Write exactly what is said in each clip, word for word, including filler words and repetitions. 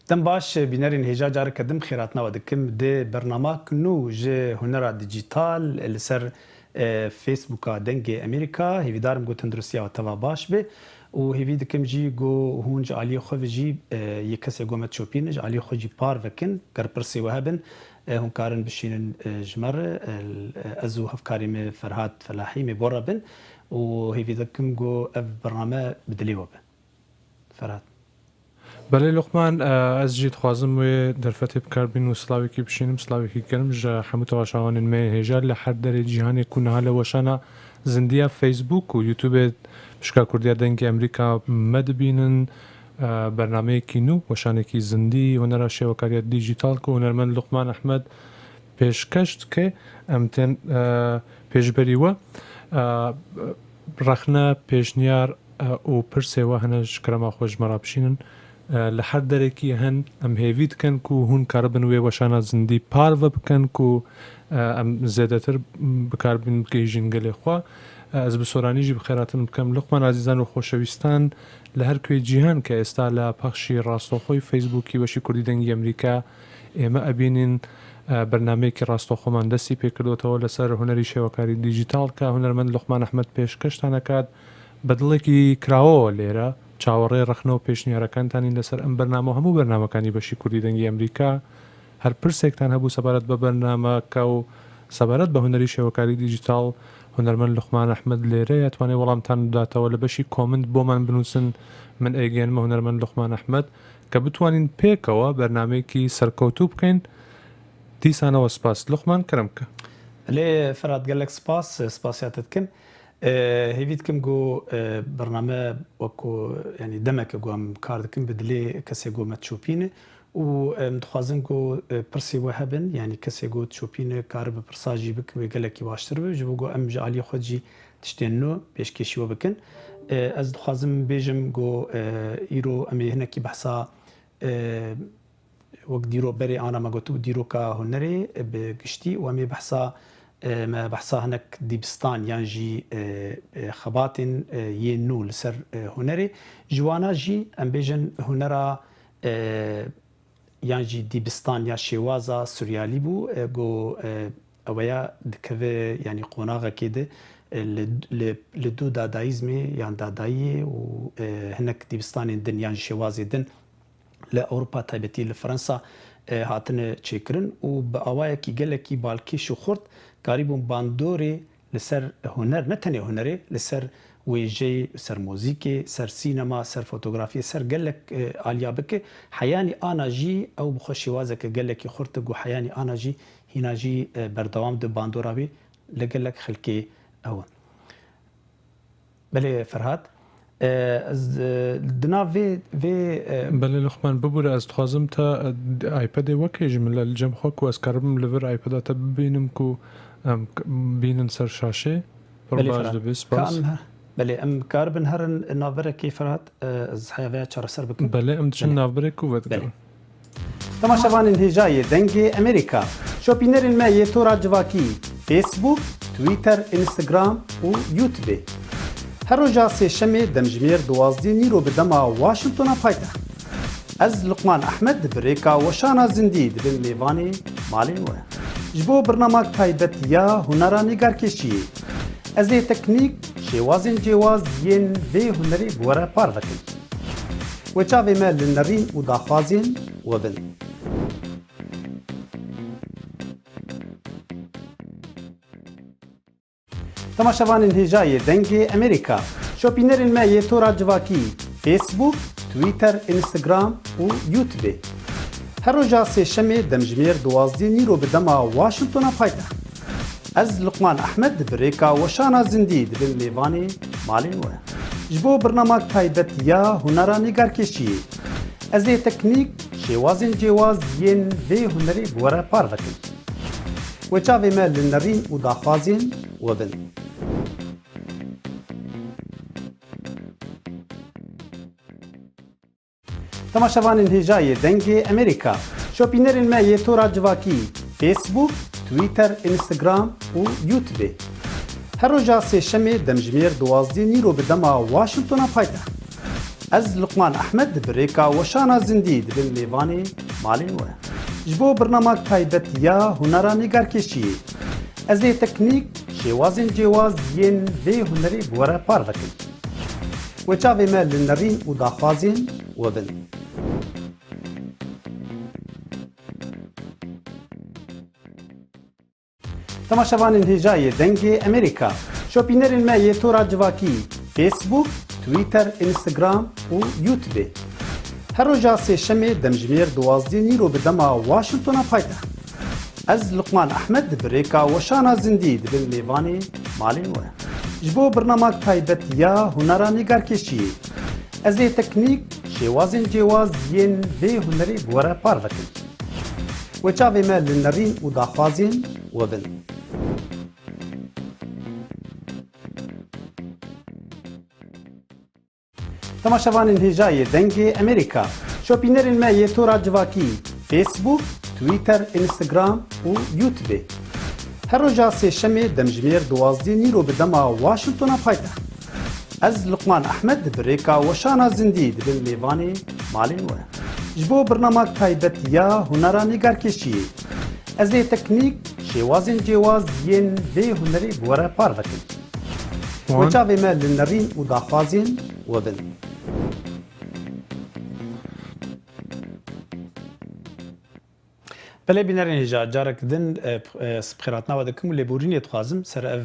Dem baş, bînerên hêja, careke din xêrhatina we dikim. Di bernamek nû ji hunera dîjîtal li ser, e, Facebooka Dengê Amerîka, hêvîdarim ku tenduristiya we teva baş be û hêvî dikim jî ku hûn ji aliyê xwe ve jî, e, yê kesê ku me dişopînin, ji aliyê xwe jî parve kin. Ger pirsê we hebin, e, hûn karin bişînin, e, ji me re. E, ez û hevkarê me Ferhat Felahî me bo re bin û hêvî dikim ku ev bername bi dilê we be. Ferhat. Belê Luqman, e, ez jî dixwazim wê derfetê bi kar bînim û silawekî bişînim, silawekî germ ji hemû temaşevanên me yên hêja li her derê cîhanê ku niha li weşana zindî ya Facebook û YouTube pişka Kurdiya Dengê Amerîka me dibînin. E, bernameyekî nû, weşanekî zindî, hunera şêwekariya dîjîtal ku hunermend Luqman Ehmed pêşkeş dike, em tên, e, pêşberî we. E, rexne, pêşniyar, e, û pirsê we hene, ji kerema xwe ji me re bişînin. E, li her derekî hen, em hêvî dikin ku hûn karibin wê weşana zindî parve bikin ku, e, em zêdetir bi kar bînin, bigihîjin gelê xwe. E, ez bi soranî jî bi xêrhatin bikim. Luqman, azîzan û xoşewîstan, li her kuê cîhan ke êsta li pexşî rastoxoyî Facebookî weşî Kurdî Dengî Amerîka, ئێمە ئەبینین، ئە، بەرنامەیەکی ڕاستەوخۆمان دەستی پێکردوتەوە لەسەر هونەری شێوەکاری دیجیتاڵ کە هونەرمەند لوقمان ئەحمەد پێشکەشتان ئەکات. بە دڵێکی کراوەوە لێرە چاوەڕێ ڕەخنە و پێشنیارەکانتانین لەسەر ئەم بەرنامە و هەموو بەرنامەکانی بەشی کوردی دەنگی ئەمریکا. هەر پرسێکتان هەبوو سەبارەت بە بەرنامەکە و سەبارەت بە هونەری شێوەکاری دیجیتاڵ، هونەرمەند لوقمان ئەحمەد لێرەیە، توانێ وەڵامتان بداتەوە. لە بەشی کۆمنت بۆمان بنووسن، من ئەیگەێنمە هونەرمەند لوقمان ئەحمەد کە بتوانین پێکەوە بەرنامەیەکی سەرکەوتوو بکەین. دیسانەوە سپاس. لوقمان، کەرم بکە. Lê Ferhat, gelek spas, spasiya te dikim. E, hêvî dikim ku, e, bername wek ku, yanî demeke ku em kar dikin bi dilê kesê ku me dişopîne û em dixwazin ku, e, pirsê we hebin, yanî kesê ku dişopîne kare bi pirsa jî bike wê gelekî baştir be, ji bo ku em ji aliyê xwe jî tiştên nû pêşkêşî we bikin. E, ez dixwazim bêjim ku, e, îro em ê hinekî behsa, e, wek dîro berê ana me gotibû, dîroka hunerê bi giştî û em ê behsa, e, me behsa hinek dîbistan yan jî, e, e, xebatên, e, yên nû li ser, e, hunerê. Ji wana jî em bêjin hunera, e, yan jî dîbistan ya şêwaza suryalî bû, e, ku, e, eweya dikeve, yanî qonaxekê de, e, li, li, li dû dadayîzmê yan dadayiyê û, e, hinek dîbistanên din yan jî şêwazê din li Ewropa, taybetî li Fransa, e, hatine çêkirin û bi awayekî gelekî balkêş û xurt karîbûn bandorê li ser huner, ne tenê hunerê, li ser wêjeyê, ser muzîkê, ser sînema, ser fotografiyê, ser gelek, e, aliya bike. Heyanî ana jî ew bi xwe şêwazeke gelekî xurt e, ku heyanî ana jî hîna jî, e, berdewam di bandora wê li gelek xelkê ew in. Belê Ferhat. E, ez, e, di nav vê, vê, e, Belê Luqman, bibûre, ez dixwazim te, e, iPadê wekê ji min le li cem xwe ku ez karibim li vir iPada te bibînim ku em k-, bînin ser şaşê. Pir Belê baş Ferhat. Dibe, spas. Ka em he-, belê, em karibin herin navberekê Ferhat, e, ez heya vê ya çareser bikim. Belê, em diçin Belê. Navberê ku vedikevin. Belê. Temaşevanên hêja yê Dengê Amerîka, şopînerên me yê tora civakî, Facebook, Twitter, Instagram û YouTube. Her roja sêşemê demjimêr duwazdeh nîro bi dema Washingtona paytext. Ez Luqman Ehmed bi rêka weşana zindî dibim mêvanê malên we. Ji bo bernamek taybet ya hunera nîgarkêşiyê, ez ê teknîk, şêwazên cêwaz yên vê hunerê bi we re parve kim. Wê çavê me li nerîn û daxwazên we bin. Temaşevanên hêja yê Dengê Amerîka, şopînerên me yê tora civakî, Facebook, Twitter, Instagram û YouTube. Her roja sêşemê demjimêr duwazdeh nîro bi dema Washingtona paytext. Ez Luqman Ehmed bi rêka weşana zindî dibim mêvanê malên we. Ji bo bernamek taybet ya hunera nîgarkêşiyê, ez ê teknîk, şêwazên cêwaz yên vê hunerê bi we re parve kim. Wê çavê me li nerîn û daxwazên we bin. Temaşevanên hêja yê Dengê Amerîka, şopînerên me yê tora civakî, Facebook, Twitter, Instagram û YouTube. Her roja sêşemê demjimêr duwazdeh nîro bi dema Washingtona paytext. Ez Luqman Ehmed bi rêka weşana zindî dibim mêvanê malên we. Ji bo birnamak taybet ya hunera nîgarkêşiyê, ez ê teknîk, şêwazên cêwaz yên vê hunerê bi we re parve kim. Wê çavê me li nerîn û daxwazên we bin. Temaşevanên hêja yê Dengê Emerîka, şopînerên me yê tora civakî, Facebook, Twitter, Instagram û YouTube. Her roja sêşemê demjimêr duwazdeh nîro bi dema Washingtona paytext. Ez Luqman Ehmed bi rêka weşana zindî dibim mêvanê malên we. Ji bo birnamak taybet ya hunera nîgarkêşiyê, ez ê teknîk, şêwazên cêwaz yên vê hunerê bi we re parve kim. Wê çavê me li nerîn û daxwazên we bin. Temaşevanên hêja yê Dengê Emerîka, şopînerên me yê tora civakî, Facebook, Twitter, Instagram û YouTube. Her roja sêşemê demjimêr duwazdeh nîro bi dema Washingtona paytext. Ez Luqman Ehmed bi rêka weşana zindî dibim mêvanê malên we. Ji bo birnamak taybet ya hunera nîgarkêşiyê, ez ê teknîk, şêwazên cêwaz yên vê hunerê bi we re parve kim. Wê çavê me li nerîn û daxwazên we bin. Belê bînerên hêja, carek din, e, p-, e, spixêratina we dikim û lêborînê dixwazim ser ev,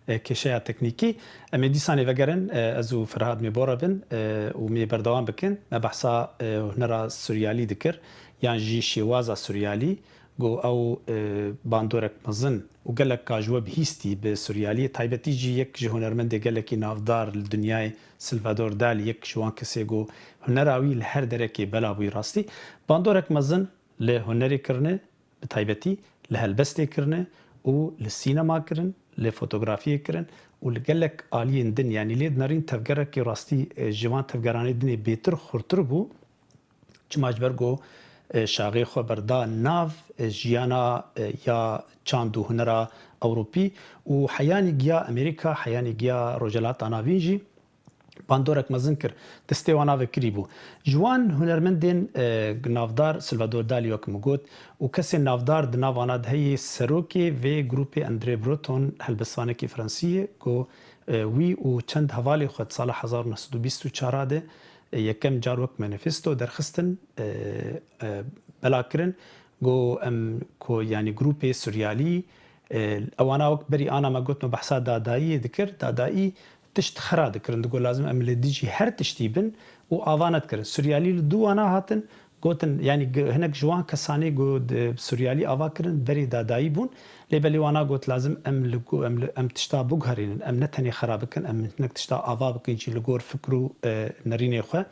e, kêşeya teknîkî. Em ê dîsanê vegerin, e, ez û Ferhad mê bora bin, e, û mê berdewam bikin. Me behsa, e, hunera suryalî dikir, yan jî şêwaza suryalî, ku ew, e, bandorek mezin û gelek ka ji we bihîstî bi suryaliyê. Taybetî jî yek ji hunermendê gelekî navdar li dinyayê, Salvador Dalî, yek ji wan kesê ku hunera wî li her derekê bela bûyî rastî. Bandorek mezin li hunerê kirine, bi taybetî li helbestê kirine û li sînema kirin, li fotografiyê kirin û li gelek aliyên din, yanî lê dinerîn tevgerekî rastî, e, ji van tevgeranê dinê bêtir xurtir bû. Çima ji ber ku, e, şaxê xwe berda nav, e, jiyana, e, ya çand û hunera Ewropî û heyanî giya Amerîka, heyanî giya Rojhilata Navîn jî bandorek mezin kir. Destê wana vekirî bû. Ji wan hunermendên, e, navdar Salvador Dalî wek min got û kesên navdar di nav wana de heye serokê vê grûpê André Breton, helbestvanekî Fransî ye ku, e, wî û çend hevalê xwe di sala hezar û neh sed û bîst û çar de, e, yekem car wek manifesto derxistin, e, e, bela kirin. Got em ku, yanî grûpê suryalî, e, ewana wek berî ana me got, me behsa dadayiyê dikir. Dadayî tişt xera dikirin. Digot lazim em li dijî her tiştî bin û ava nedikirin. Suryalî li dû wana hatin, gotin, yanî g-, hinek ji wan kesanê ku di suryalî ava kirin, berê dadayî bûn. Lê belê wana got lazim em li ku-, em li, em tişta biguherînin. Em ne tenê xera bikin, em hinek tişta ava bikin jî li gor fikr û, e, nerînê xwe.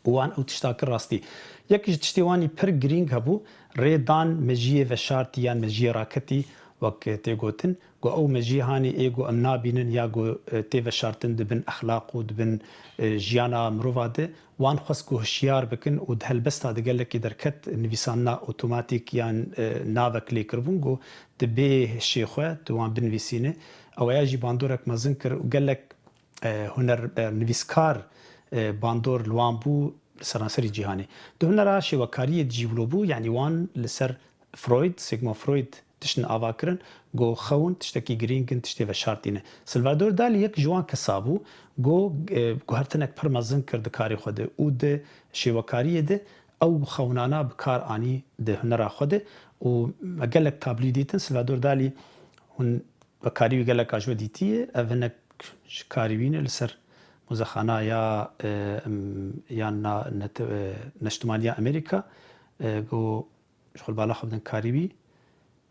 Û wan ew tişta kir rastî. Yek ji tiştê wan î pir girîng hebû, rê dan mejiyê veşartî yan mejiyê raketî, wek tê gotin, ku ew mejiyê hanê ê ku em nabînin ya ku, e, tê veşartin di bin exlaq û di bin, e, jiyana mirova de, wan xwest ku hişyar bikin û di helbesta de gelekî derket nivîsandina otomatîk yan, e, navek lê kiribûn ku di bê hişê xwe tu wan binivîsîne. Ew ya jî bandorek mezin kir û gelek e, huner, e, nivîskar, e, bandor li wan bû li seranserî cîhanê. Di hunera şêwekariyê de jî wilo bû, yanî wan li ser Freud, Sigmund Freud tiştin ava kirin, got xewn tiştekî girîng in, tiştê veşartî ne. Salvador Dalî yek ji wan kesa bû, got, e, guhertinek pir mezin kir di karê xwe de û di şêwekariyê de ew xewnana bi kar anî di hunera xwe de û me gelek tablî dîtin. Salvador Dalî hûn Wekarî wî gelek a ji we dîtiye. Ev hinek ji karî wî ne li ser muzexana ya, e, em, ya na-, nete-, e, neştimaniya Amerîka, e, ku ji xwe li bala xwe bidin karî wî,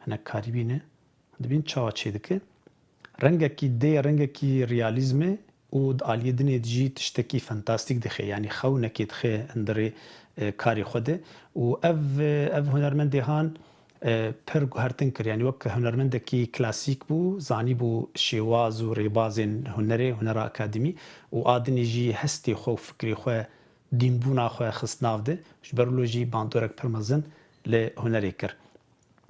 hinek karî wî ne. Dibîn çawa çêdike. Rengekî dê, rengekî realîzmê û di aliyê dinê de jî tiştekî fantastîk dixe, yanî xewnekê dixe hundirê, e, karê xwe de. Û ev, e, ev hunermendê han, e, pir guhertin kir. Yanî wek hunermendekî klasîk bû, zanîbû şêwaz û rêbazên hunerê, hunera akademî û a dinê jî hestê xwe û fikrê xwe, dînbûna xwe xist nav de. Ji ber wilo jî bandorek pir mezin li hunerê kir.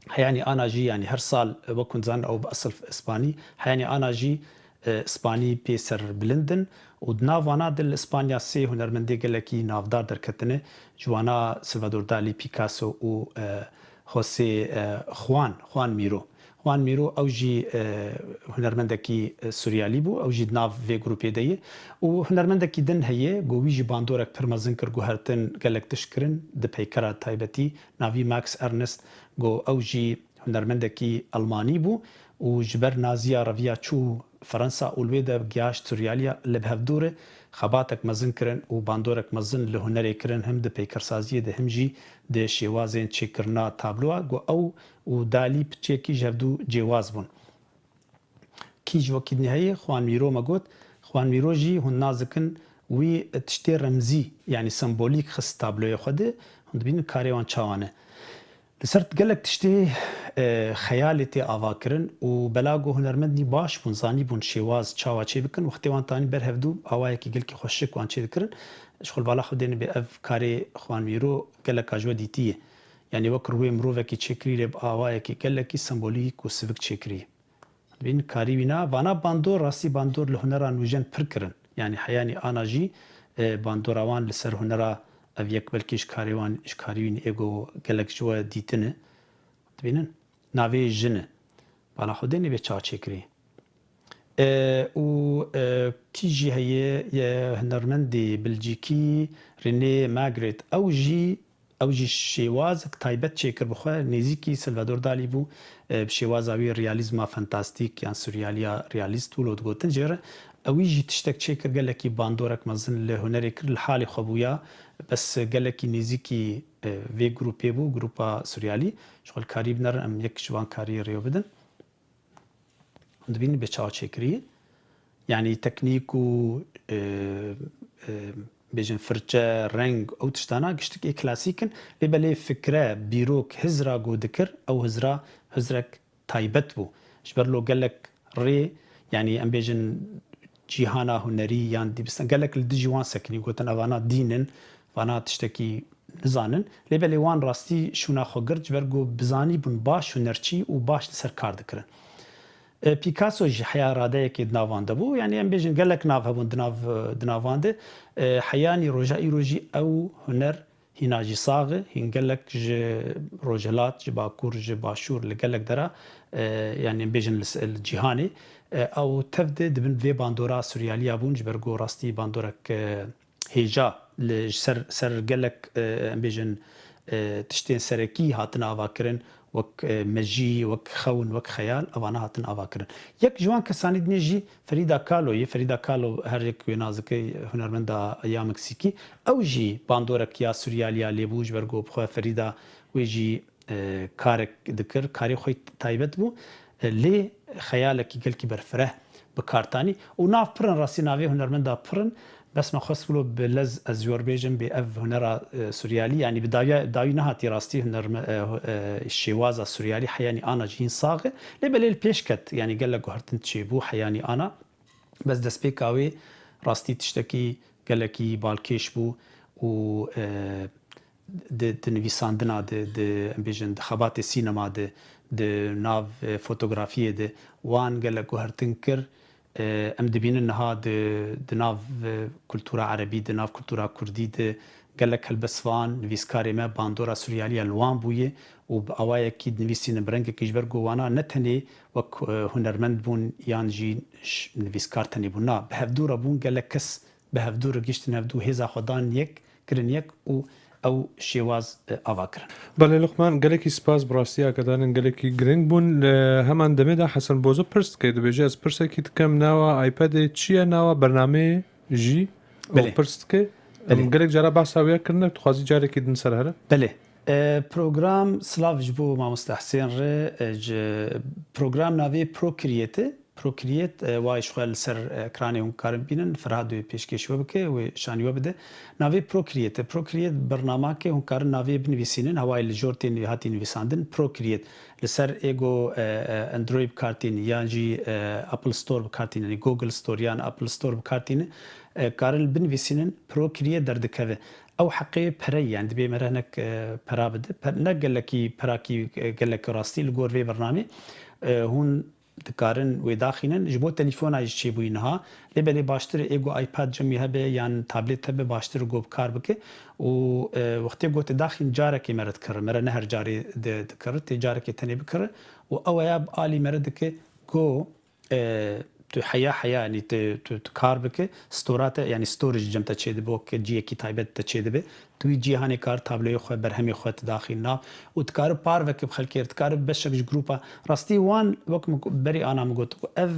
Heyanî ana jî, yanî her sal, e, wek hûn dizanin ew bi esil Spanî, heyanî ana jî, e, Îspanî pê serbilind in û di nav wana de li Îspanya sê hunermendê gelekî navdar derketine, ji wana Salvador Dalí, Picasso û, e, José, e, Juan, Juan Miro. Juan Miro ew jî, e, hunermendekî, e, suryalî bû, ew jî di nav vê grûpê de ye. Û hunermendekî din heye, ku wî jî bandorek pir mezin kir, guhertin gelek tişt kirin, di peykera taybetî, navî Max Ernst, ku ew jî hunermendekî Elmanî bû û ji ber Naziya reviya çû Fransa û li wê de gihaşt suryaliya, li bi hevdû re xebatek mezin kirin û bandorek mezin li hunerê kirin, him di peykersaziyê de him jî di şêwazên çêkirina tabloa, ku ew û Dalî piçekî ji hevdû cêwaz bûn. Kî ji wekî dinê heye? Juan Miro me got. Juan Miro jî hûn nas dikin, wî tiştê remzî, yanî sembolîk xist tabloyê xwe de. Hûn dibînin karê wan çawa ne. Li ser gelek tiştê, e, xeyalê tê avakirin û bela ku hunermendî baş bûn, zanîbûn şêwaz çawa çê bikin, wextê wan tanî ber hevdû awayekî gelkî xweşik wan çê dikirin. Ji xwe li bala xwe dêne bê ev karê Juan Miro geleka ji we dîtî ye. Yanî wek rûyê mirovekî çêkirî rê bi awayekî gelekî sembolîk û sivik çêkirî. Dibîn karî wîna, vana bandor, rastî bandor li hunera nûjen pir kirin. Yanî heyanî ana jî, e, bandora wan li ser hunera ev yek belkî ji karê wan, ji karî wîn êgo gelek ji we dîtine. Dibînin? Navê jin e. Bala xwe dênê bê çawa çêkirî. E, û, e, kî jî heye, ye hunermendê Bilcîkî, René Magritte. Ew jî, ew jî şêwazek taybet çêkir bi xwe, nêzîkî Salvador Dalî bû, e, bi şêwaza wî realîzma fantastîk yan suryaliya realîst bû, lo digotin jê re. Ewî jî tiştek çêkir, gelekî bandorek mezin li hunerê kir, li halê xwe bûya, bes gelekî nêzîkî, e, vê grûpê bû, grûpa suryalî. Ji xwe li karî binerin, em yek ji van kariyê rêwe bidin. Hûn dibînin bê çawa çêkirî. Yanî teknîk û, e, e, bêjin firçe, reng, ew tiştana giştikê klasîk in. Lê belê fikre, bîrok, hizra ku dikir, ew hizra, hizrek taybet bû. Ji ber lo gelek rê, yanî em bêjin cîhana hunerî yan dîbistan, gelek li dijî wan sekinî, gotin evana dîn in, vana tiştekî nizanin. Lê belê wan rastî şûna xwe girt, ji ber ku bizanî bûn baş hunerçî û baş li ser kar dikirin. E, Picasso jî heya radeyekê di navan de bû. Yanî em bêjin gelek nav hebûn di nav, di navan de. E, heyanî roja îro jî ew huner hîna jî sax e. Hîn gelek ji rojhilat, ji bakur, ji başûr, li gelek dera, e, yanî em bêjin li se-, li cîhanê, e, ew tev de dibin vê bandora suryaliya bûn, ji ber ku rastî bandorek, e, hêja li ser, ser gelek, e, em bêjin, e, tiştên serekî hatine avakirin, wek, e, mejî, wek xewn, wek xeyal, evana hatin avakirin. Yek ji wan kesanî dinê jî Frida Kahlo ye. Frida Kahlo her yek wê nas dike, hunermenda ya Meksîkî. Ew jî bandorek ya suryaliya lê bû, ji ber ku bi xwe Frida wê jî e, karek dikir, karê xwe taybet bû. E, lê xeyalekî gelkî berfireh bi kar tanî û nav pir in, rastî navê hunermenda pir in. Bes me xwest wilo bi lez ez ji we re bêjim, bê ev hunera, e, suryalî, yanî bi dawiya, dawî nehatî rastî hunerme-, e, hu-, e, şêwaza suryalî heyanî ana jî hîn sax e. Lê belê li pêş ket, yanî gelek guhertin çêbû heyanî ana. Bes destpêka wê rastî tiştekî gelekî balkêş bû û, e, di, di nivîsandina, di, di, em bêjin, di xebatê sînema de, di nav, e, fotografiyê de wan gelek guhertin kir. E, em dibînin niha di, di nav, e, kultura erebî de, nav kultura kurdî de gelek helbestvan, nivîskarê me bandora suryaliya li wan bûye û bi awayekî dinivîsînin, bi rengekî, ji ber ku wana ne tenê wek, e, hunermend bûn yan jî ş-, nivîskar tenê bûn. Na, bi hevdû re bûn, gelek kes bi hevdû re gihiştin hevdû, hêza xwe dan yek, kirin yek û ew şêwaz, e, ava kirin. Belê Luqman, gelekî spas bi rastî, agahdanin gelekî girîng bûn. Li heman demê de Hesen Bozo pirs dike, dibêje, ez pirsekî dikim, nawa iPadê çi ye, nawa bernameyê jî ew Belê. pirs dike. Em Belê. gelek cara behsa wê kirine, dixwazî carekî din ser here. Belê. E, program, silav ji bo mamoste Husên re, e, ji program navê Procreate. Procreate, e, wa ji xwe li ser, e, ekranê hûn karin bînin, Ferhad wê pêşkêş we bike, wê şanî we bide. Navê Procreate e. Procreate bernamake hûn karin navê binivîsînin, hewayê li jor tê nivî-, hatî nivîsandin, Procreate. Li ser êgo, e, e, Android bi kar tînin, yan jî, e, Apple Store bi kar tînin, yanî Google Store yan Apple Store bi kar tînin, e, karin li binivîsînin, Procreate derdikeve. Ew heqê pereyî, yani dibê me re hinek, e, pera bide. Per-, ne gelekî perakî, e, gelek rastî li gor vê bernamê. E, hûn dikarin wê daxînin. Ji bo telefona jî çêbûyî niha. Lê belê baştir e, ê ku iPad cem wî hebe yan tablet hebe, baştir e ku bi kar bike. Û, e, wextê ku tu daxîn, carekê me re dikire. Me re ne her carê di-, dikire. Tê carekê tenê bikire. Û ew ya bi alî me re dike ku, e, tu heya heya, yanî tu, tu, tu kar bike, stora te, yanî storage cem te çêdibe, wek cihekî taybet te çêdibe. Tu wî cîhanê kar tabloyê xwe, berhemê xwe tu daxîn nav û tu kari parveke bi xelkê re, tu kari beşek ji grupa. Rastî wan, wek min berî ana min got, ev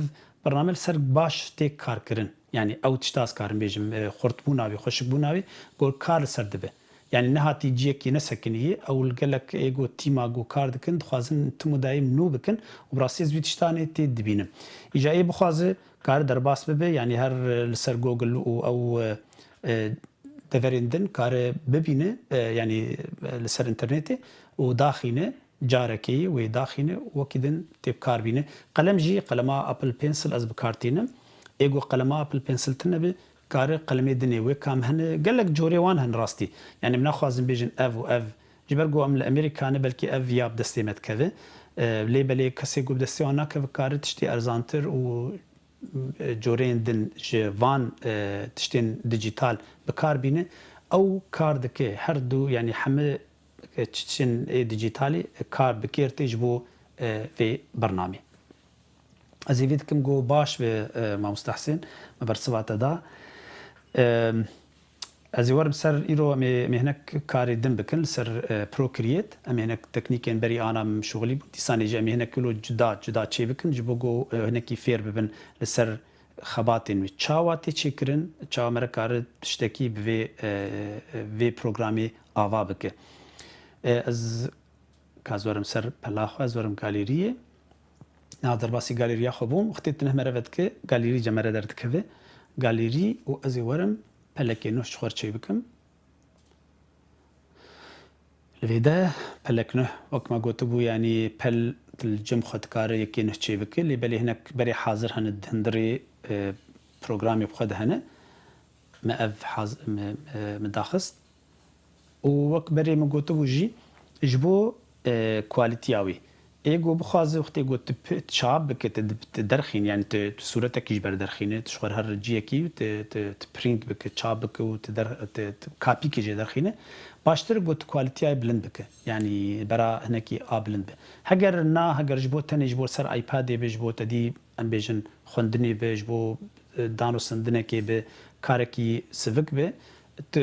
bername li ser baş tê kar kirin. Yanî ew tişta ez karim bêjim, e, xurtbûna wî, xweşikbûna wî, got kar li ser dibe. Yanî nehatî ciyekî nesekinî ye. Ew li gelek ê ku tîma ku kar dikin, dixwazin tim û dayîm nû bikin û bi rastî ez wî tiştanê tê dibînim. Îca ê bixwaze kare derbas bibe, yanî her, e, li ser Google û ew, e, e, deverên din kare bibîne, e, yanî, e, li ser înternetê û daxîne, carekê wê daxîne, wekî din tê bi kar bîne. Qelem jî, qelema Apple Pencil ez bi kar tînim. Ê ku qelema Apple Pencil tune be, kare qelemê dinê wê kam hene, gelek corê wan hene rastî. Yanî min naxwazin bêjin ev û ev. Ji ber ku em li Amerîka ne, belkî ev ya bi destê me dikeve. E, lê belê kesê ku bi destê wan nakeve, kare tiştê erzantir û, e, coreyên din ji van, e, tiştên dîjîtal bi kar bîne. Ew kar dike her du, yanî heme, e, tiştên ê dîjîtalî kar bi kêr tê ji bo, e, vê bernamê. Ez hêvî dikim ku baş be, e, mamoste Husên, me bersiva te da. E, ez ê werim ser îro em ê, em ê hinek karê din bikin li ser, e, Procreate. Em ê hinek teknîkên berî ana min şixulî bûn. Dîsanê jî em ê hinek wilo cuda cuda çê bikin ji bo ku, e, hinekî fêr bibin li ser xebatên wî. Çawa tê çêkirin, çawa me re kare tiştekî bi vê, e, vê programê ava bike. E, ez Ka ez werim ser pela xwe, ez werim galêriyê. Niha derbasî galêriya xwe bûm. Wextê tu neh me re vedike, galêrî cem me re derdikeve. Galêrî û ez ê werim pelekê nû ji xwe re çê bikim. Li vê de pelek nû, wek me gotibû, yanî pel tu li cem xwe dikare yekê nû çê bike. Lê belê hinek berê hazir hene di hundirê, e, programê bi xwe de hene. Me ev haz-, me, me, me daxist. Û wek berê min gotibû jî, ji bo, e, quality-ya wî. Ê ku bixwaze wextê ku tu p-, çap bike, tu, tu derxîn, yanî tu, tu sûretekî ji ber derxîne, tu ji xwe re her ciyekî tu, tu, tu print bike, çap bike û tu der-, tu, tu kapîkê jê derxîne, baştir ku tu quality-ya bilind bike. Yanî bera hinekî a bilind be. Heger na, heger ji bo tenê ji bo ser iPadê be, ji bo te dî em bêjin, xwendinê be, ji bo, e, danûstendinekê be, karekî sivik be, tu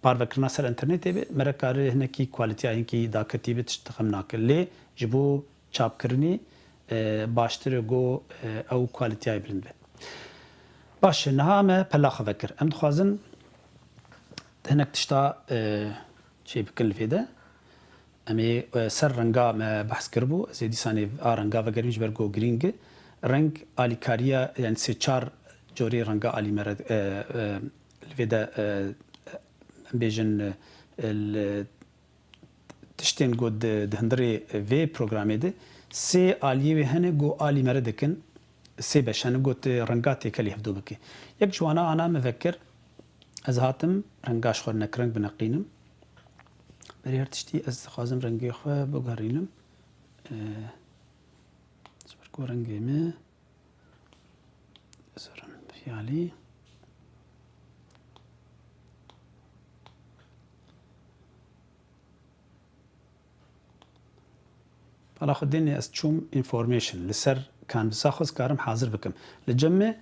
parvekirina ser înternetê be, me re kare hinekî quality-ya hinkî daketî be, tişt xem nake. Lê ji bo çapkirinê, e, baştir e go, e, ew quality-ya bilind be. Baş e, niha me pela xwe vekir. Em dixwazin hinek tişta, e, çê bikin li vê de. Em ê, e, ser renga me behs kiribû. Ez ê dîsanê a renga vegerim ji ber ku girîng e. Reng alîkariya, yani sê çar corê renga alî me re, e, e, li vê de, e, em bêjin, e, li tiştên ku di, di hundirê vê programê de sê aliyê wê hene ku alî me re dikin. Sê beş hene ku tu renga têkelî hevdû bikî. Yek ji wana ana me vekir. Ez hatim renga ji xwe re nekreng bineqînim. Berî her tiştî ez dixwazim rengê xwe biguherînim. Ee, ji ber ku rengê me, ez werim fiyalî. Pala xwe dênê ez çûm information. Li ser Canvas-a xwe ez karim hazir bikim. Li cem me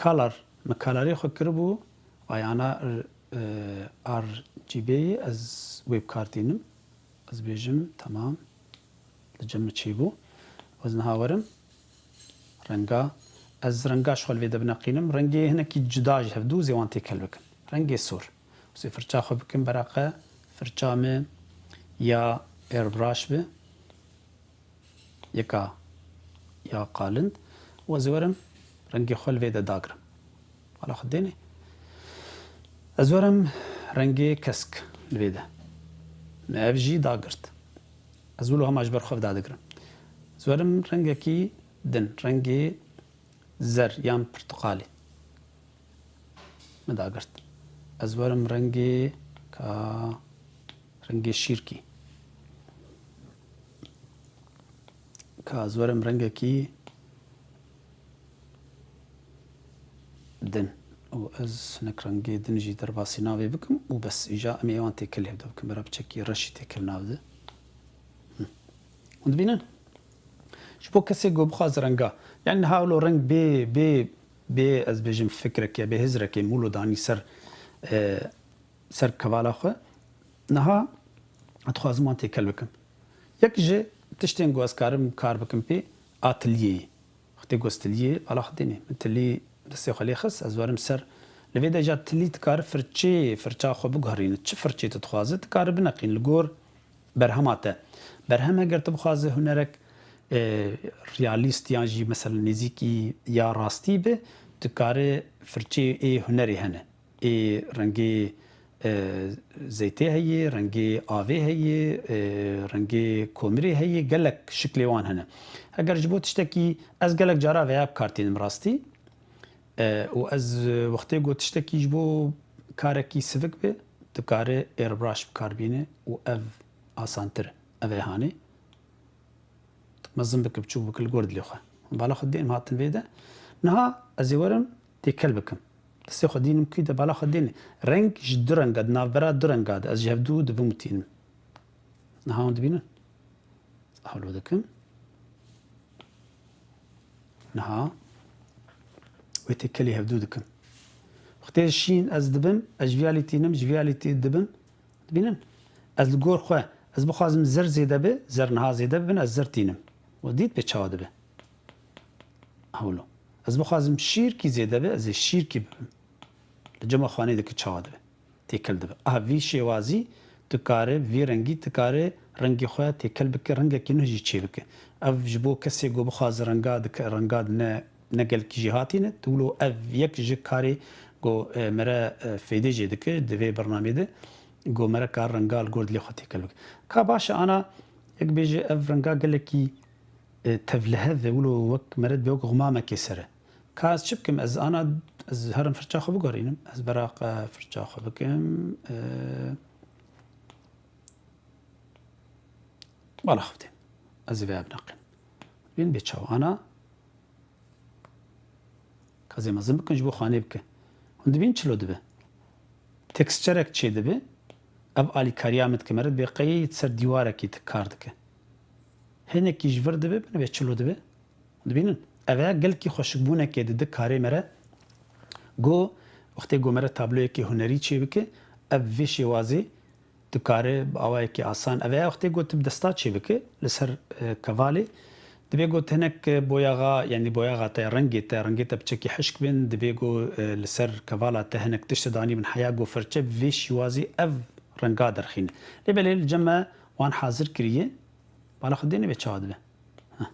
color, me colorê xwe kiribû, vay ana, e, R G B yê ez wê bi kar tînim. Ez bêjim, temam. Li cem me çêbû. Ez niha werim. Renga. Ez renga ji xwe li vê de bineqînim. Rengê hinekî cuda ji hevdû zê wan têkel bikim. Rengê sor. Wezê firça xwe bikim bereqe. Firça min ya airbrush be. Yeka ya qalind. Wezê werim rengê xwe li vê de dagirim. Hala xwe dênê. Ez werim rengê kesk li vê de. Me ev jî dagirt. Ez wilo hema ji ber xwe dadigrim. Ez werim rengekî din, rengê zer yan pirtuqalî. Me dagirt. Ez werim rengê ka, rengê şîrkî. Ka ez werim rengekî din. Û ez hinek rengê din jî derbasî navê bikim û bes, îja em ê wan têkel hevdu bikim. Bera piçekî reşî têkel navdi. Hûn dibînin? Ji bo kesê ku bixwaze renga, yani niha wilo reng bê, bê, bê, ez bêjim fikrekê, bê hizrekê mûlo danî ser, e, ser kevala xwe. Niha dixwazim wan têkel bikim. Yek ji tiştên ku ez karim kar bikim pê, a tiliyê ye. Wextê ku ez tiliyê bala xwe dênê. Min tilî destê xwe lê xist, ez werim ser. Li vê de ca tilî dikare firçê, firça xwe biguherîne. Çi firçê tu dixwaze, dikare bineqîn li gor berhema te. Berhem eger tu bixwaze hunerek, e, realîst yan jî mesela nêzîkî ya rastî be, dikare firçê ê hunerê hene. Ê rengê, e, zeytê heye, rengê avê heye, e, rengê komirê heye, gelek şiklê wan hene. Eger ji bo tiştekî, ez gelek cara veya bi kar tînim rastî. E, û ez, e, wextê ku tiştekî ji bo karekî sivik be, dikare airbrush bi kar bîne û ev asantir e. Ev ê hanê. Mezin bike, biçûk bike li gor dilê xwe. Bala xwe dênim hatin vê de. Niha ez ê werim têkel bikim. Destê xwe dînim kî de bala xwe dênê. Reng ji du renga, di navbera du renga de. Ez ji hevdû dibim û tînim. Niha hûn dibînin? Hewlo dikim. Niha wê têkelî hevdû dikim. Wextê şîn ez dibim, ez ji vî alî tînim, ji vî alî tî dibim. Dibînin? Ez li gor xwe, ez bixwazim zer zêde be, zer niha zêde bibin, ez zer tînim. We dît bê çawa dibe? Hewlo. Ez bixwazim şîrkî zêde be, ez ê şîrkî bibim. Li cema xanê dike çawa dibe. Têkel dibe. Aha vî şêwazî tu kare, vî rengî tu kare rengê xwe têkel bike, rengekî nû jî çêbike. Ev ji bo kesê ku bixwaze renga dike, renga ne, ne gelkî jêhatî ne. Tu wilo ev yek ji karê ku, e, mere, e, fêdê jê dike di vê bernamê de. Ku mere kar renga li gor dilê xwe têkel bike. Ka baş e ana, yek bêje ev renga gelekî, e, tevlihev e, wilo wek mere dibe wek xumamekê ser e. Ka ez çi bikim? Ez ana, ez herim firça xwe biguherînim. Ez beraqa firça xwe bikim. E, bala xwe bidê. Ez ê vê binaqim. Bin bê çaw ana. Ka zê mezin bikin ji bo xanê bike. Hûn dibîn çilo dibe? Tekstçerek çê dibe. Ev alîkariya min dike. Meriv bê qeyî ser dîwarekî kar dike. Hinekî ji vir dibe, binê bê çilo dibe. Dibînin? Ev e gelkî xweşikbûnekê dide karê mere. Go, wextê go mere tabloyekê hunerî çê bike, ev vê şêwazê dikare bi awayekî asan. Ev e wextê go tu bi desta çê bike li ser, e, kevalê. Dibê go tenek, e, boyaxa, yanî boyaxa te, rengê te, rengê te piçekî hişk bin, dibê go, e, li ser kevala te hinek tişt danî bin heya go firçe bi vê şîwazî ev renga derxîne. Lê belê li cem me wan hazir kiriye. Bala xwe dêne bê çawa dibe. Heh.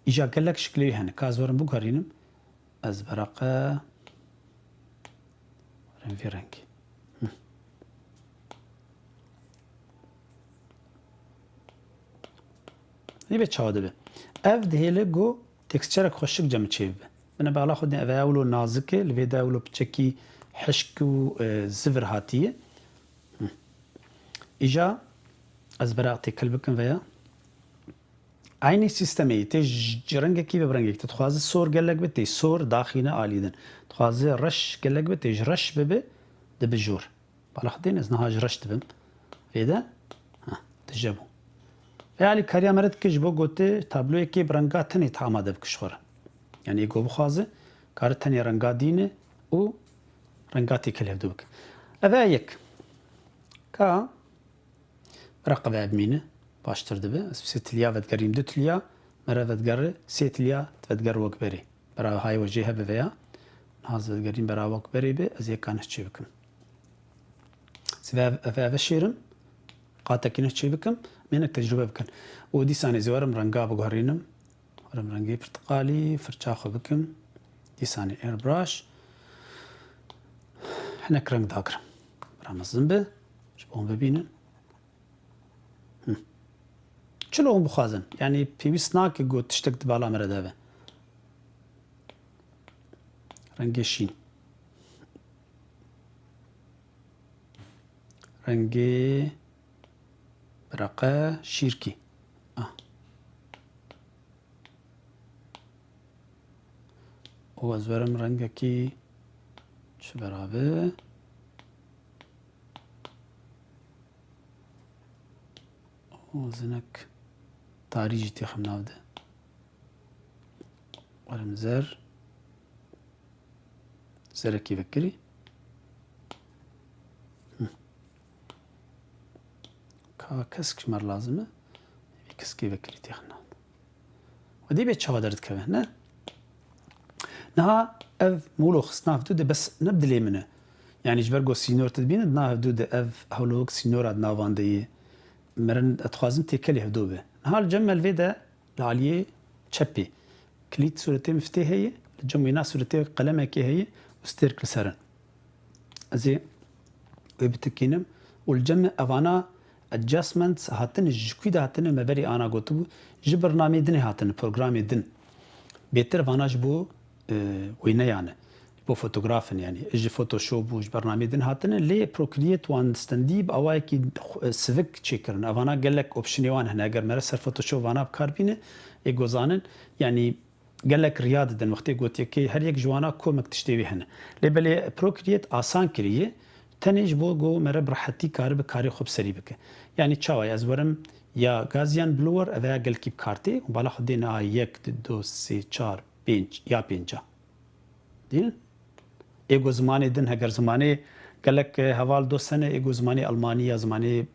Îja gelek şiklê wî hene. Ka ez werim biguherînim. Ez beraqe werim vî rengî. Heh. Nî bê çawa dibe. Ev dihêle ku tekstçerek xweşik cem çê bibe. Bine bala xwe dê ev ya wilo nazik e, li vê de wilo piçekî hişk û, e, zivir hatiye. Heh. Îja ez beraq têkil bikim veya. Eynî sîstemê yî. Tê ji rengekî be bi rengekî. Tu dixwaze sor gelek be, tê sor daxîne alî din. Dixwaze reş gelek be, tê ji reş bibe, dibe jor. Bala xwe tên ez niha ji reş dibim. Vê de, ha, tije bû. Vê alîkariya me re dike ji bo gotê tabloyekê bi renga tenê te amade bike ji xwe re. Yanî êgo bixwaze, kare tenê renga dîne û renga têkil hevdu bike. Ev e yek. Ka Bira qe ve bimîne, baştir dibe. Ez sê tiliya vedigerîm, du tiliya, mere vedigerê, sê tiliya divedigere wek berê. Bira hayê we jê hebe veya, niha ez vedigerîm bera wek berê be, ez yeka nuh çê bikim. Sibe ev, ev, ev şêrim, qatekî nuh çê bikim, mênek tecrube bikin. Û dîsanê zî werim renga biguherînim. Werim rengê pirtiqalî, firça xwe bikim. Dîsanê airbrush. Hinek reng dagirim. Bira mezin be, ji bo hûn bibînin. Hı. Çilo hûn bixwazin? Yanî pêwîst nake ku tiştek di bala me re de be. Rengê şîn. Rengê bereqe şîrkî. Ah. û ez werim rengekî çi berabe. Û zinek tarî jî têxim nav de. Werim zer. Zerekî vekirî. Hı. Ka kesk ji me re lazim e. Vî keskê vekirî têxim nav de. Xwedî bê çawa derdikeve, ne? Niha ev mûlo xistina hevdû de bes ne bi dilê min e. Yanî ji ber ku sînor tu dibîne, di nav hevdû de ev hewlok sînora di navan de yê. Mirin, ez dixwazim têkelê hevdû be. Niha li cem me li vê de li aliyê çepê kilît sûretê miftê heye, li cem wîna sûretê qelemekê heye û stêrk li ser in. Ez ê wê bitikînim û li cem me evana adjustments hatine, ji kû de hatine, me berî ana gotibû, ji birnameyê dinê hatine, programê din. Bêtir vana ji bo, e, wêneyan e. Ji bo fotograf in, yanî ji Photoshop û ji bernameyê din hatine, lê Procreate wan stendî bi awayekî xwe, e, sivik çêkirin. Evana gelek optionê wan hene. Eger mere ser Photoshop vana bi kar bîne, ê gozanin, yanî gelek riya didin wextê gotiyekê her yek ji wana komek tiştê wî hene. Lê belê Procreate asan kiriye, tenê ji bo ku mere bi rehetî karibe karê xwe bi serî bike. Yanî çawa ye? Ez werim ya Gaussian blower, ev ya gelkî bi kar tê, û bala xwe dêne a yek, du, sê, çar, pênc, ya pênca. Dîn? Ê ku zimanê din, heger zimanê gelek, e, heval dost hene, ê ku zimanê Almanî ya zimanê, e,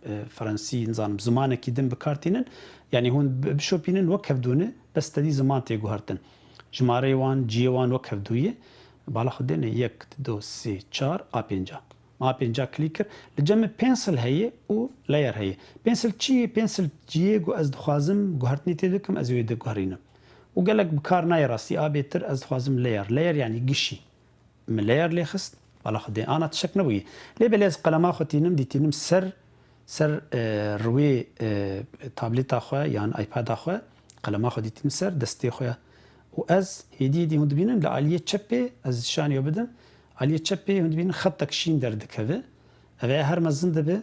e, Frensî, nizanim, zimanekî din bi kar tînin, yanî hûn bi-, bişopînin wek hevdû ne, bes tedî ziman tê guhertin. Jimareyê wan, ciyê wan wek hevdû ye. Bala xwe dêne yek, du, sê, çar, a pênca. Ma pênca klîk kir. Li cem min pencil heye û layer heye. Pencil çi ye? Pencil ciyê ku ez dixwazim guhertinê tê bikim, ez ê wê diguherînim. Û gelek bi kar nayê rastî. A bêtir ez dixwazim layer. Layer yanî gişî. Min layer lê xist. Bala xwe dê ana tiştek nebûye. Lê belê ez qelema xwe tînim, dîtînim ser, ser, e, riwê, e, tableta xwe yan iPada xwe, qelema xwe dîtînim ser destê xwe. Û ez hêdî hêdî hûn dibînin li aliyê çepê, ez şanî we bidim. Aliyê çepê hûn dibînin xetek şîn derdikeve. Ev ê her mezin dibe,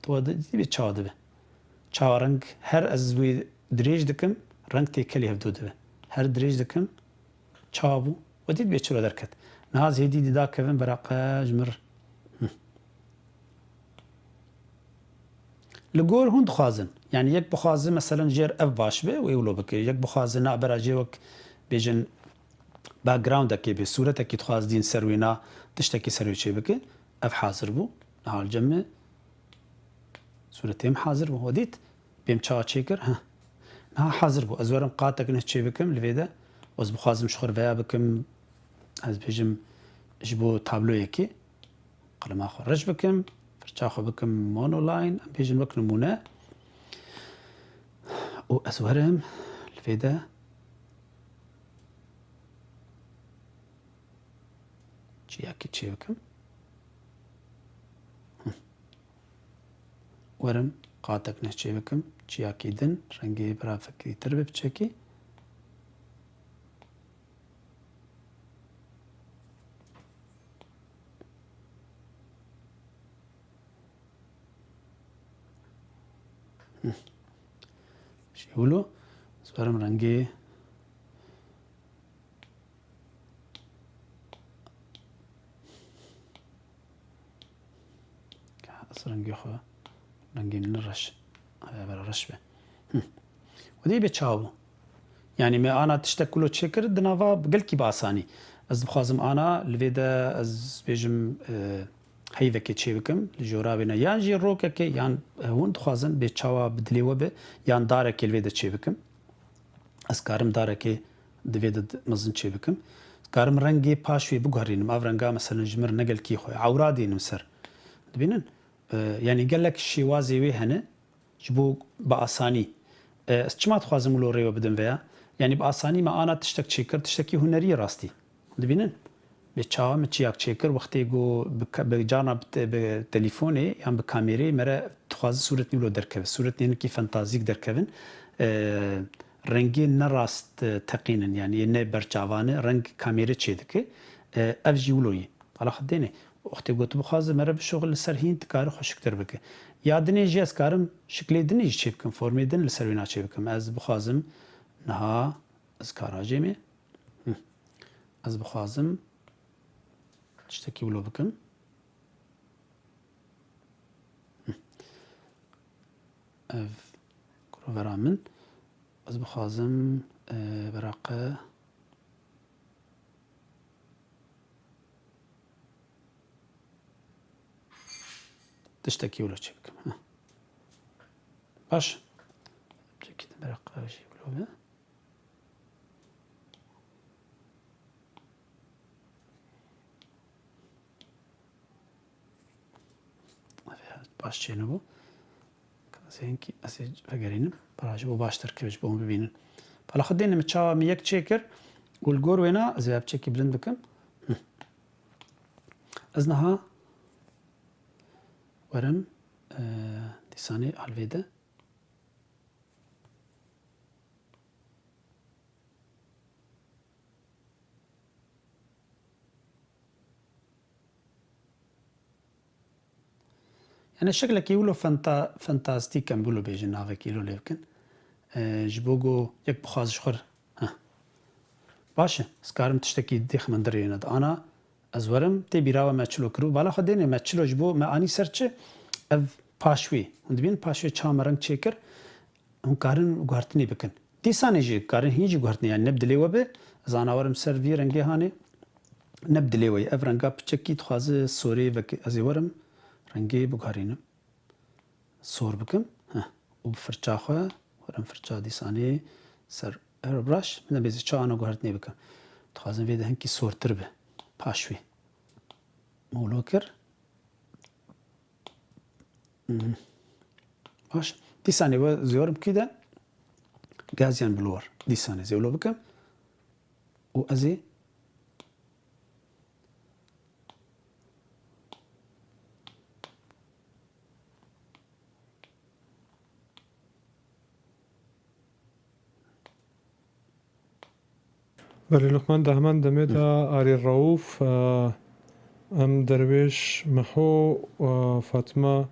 tu dibî çawa dibe. Çawa reng her ez wê dirêj dikim, reng têkelê hevdû dibe. Her dirêj dikim, çawa bû? We dît bê çiro derket. Niha ez hêdî dî dakevin, beraqe ji mir. Hi. Li gor hûn dixwazin. Yanî yek bixwaze, meselen, jêr ev baş be, wê wilo bike. Yek bixwaze, na bera jê wek bêjin backgroundekê be, sûretekî dixwaz dîn ser wê na, tiştekî ser wê çê bike. Ev hazir bû. Niha li cem me sûretê min hazir bû. We dît? Bêm çawa çêkir? Heh. Niha hazir bû. Ez werim qatek nuh çê bikim li vê de. Ez bixwazim ji xwe re veya bikim, ez bêjim, ji bo tabloyekê. Qelema xwe reş bikim, firça xwe bikim monoline, em bêjin wek nimûne. Û ez werim li vê de çiyakî çê bikim. Werim qatek nuh çê bikim, çiyakî din, rengê bira fikirîtir bi piçekî. Şî wilo, ez werim rengê Ez rengê xwe, rengê min reş, ev reş be. Hi. Û dê bê çawa bû? Yanî me ana tiştek kulo çêkir, di nava gelkî bi asanî. Ez dixwazim ana li vê de ez bêjim, e, heyvekê çê bikim, li jora wê ne. Yan jî rokekê, yan, e, hûn dixwazin bê çawa bi dilê we be, yan darekê li vê de çê bikim. Ez karim darekê di vê de mezin çê bikim. Ez karim rengê paş wê biguherînim. Ev renga, meselen, ji mir ne gelkî xwe ye. Ewra dînim ser. Dibînin? E, yanî gelek şêwazê wê hene. Ji bo bi asanî. E, ez çima dixwazim wilo rê we bidim veya? Yanî bi asanî me ana tiştek çêkir, tiştekî hunerî ye rastî. Dibînin? Bê çawa min çiyak çêkir, wextê ku bi ka-, bi carna bi te-, bi telîfonê yan bi kamêrê me re dixwaze sûretnî wilo derkeve. Sûretnî hinekî fantazîk derkevin. E, rengê ne rast, e, teqînin, yanî ne berçavane, reng kamêrê çêdike. E, ev jî wilo ye. Ala xwe dêne. Wextê ku tu bixwaze me re bişuxil li ser hîn, dikare xweşiktir bike. Ya dinê jî ez karim şiklê dinê jî çêbikim, formê din li ser wêna çêbikim. Ez bixwazim niha ez kara jê me. Hi. Ez bixwazim tiştekî wilo bikim. Ev kurovera min. Ez bixwazim, e, beraqa tiştekî wilo çêbikim. Heh. Baş. Çekî de beraqa jî wilo be. Baş çênebû. Ez ê hinkî, ez ê vegerînim. Para ji bo baştir kir, ji bo hûn bibînin. Bala xwe dêne min çawa min yek çêkir û li gor wêna ez ê ev çekî bilind bikim. Hı. Ez niha werim, e, dîsanê alvê de. Yani şiklekî wilo fanta-, fantastîk em wilo bêjin, navekî wilo lê bikin. E, ji bo ku yek bixwaze ji xwe re. Heh. Baş e, ez karim tiştekî dê xwe min dirêne de. Ana ez werim, tê bîra we me çilo kiribû. Bala xwe dêne me çilo ji bo me anî ser çi? Ev paş wî. Hûn dibînin paş wê çawa me reng çêkir? Hûn karin guhertinê bikin. Dîsanê jî karin hîn jî guhertinê, yani ne bi dilê we be, ez ana werim ser vî rengê hanê, ne bi dilê we ye. Ev renga piçekî dixwaze sorê veke, ez ê werim rengê biguherînim. Sor bikim. Heh. Û bi firça xwe, werim firça dîsanê ser airbrush, min de bêzî çawa ana guhertinê bikim. Dixwazim vê de hinkî sortir be. Paş wî. Molo kir. Hmm. Baş. Dîsanê we zêwarim kî de Gaussian blower. Dîsanê zêwlo bikim. Û ez ê Belê Luqman, di heman demê de Arî Reûf, e, em Derwêş Miho, e, Fatma,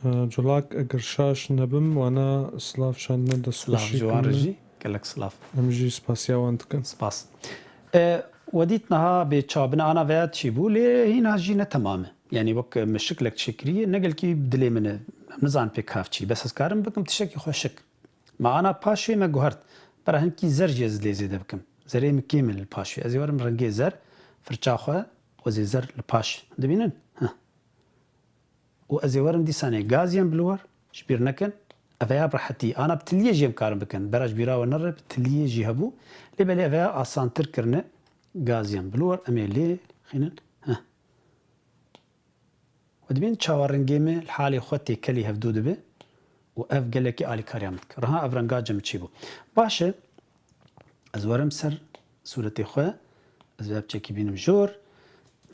e, Culak, eger şaş nebim, wana silav şandine destxweşî kirine. Silav ji wan re jî, gelek silav. Em jî spasiya wan dikin. Spas. E, we dît niha bê çabine ana veya çî bû, lê hîna jî ne temam e. Yani wek min şiklek çêkiriye, ne gelkî dilê min e. Em nizanin pê kav çî. Bes ez karim bikim tiştekî xweşik. Me ana paşê me guhert. Bera hinkî zer jî ez lê zêde bikim. Zerê min kêm e li paşê. Ez ê werim rengê zer, firça xwe, ez ê zer li paş. Dibînin? Heh. Û ez ê werim dîsanê Gaussian blower, ji bîr nekin. Ev ya bi rehetî. Ana bi tiliyê jî em karin bikin. Bera ji bîra we nere, bi tiliyê jî hebû. Lê belê ev ya asantir kirine Gaussian blower. Em ê lê xînin. Heh. We dibîn çawa rengê me li halê xwe têkelî hevdû dibe û ev gelekî alîkariya min dike. Riha ev renga cem çî bû. Baş e, ez werim ser sûretê xwe, ez vê biçekî bînim jor.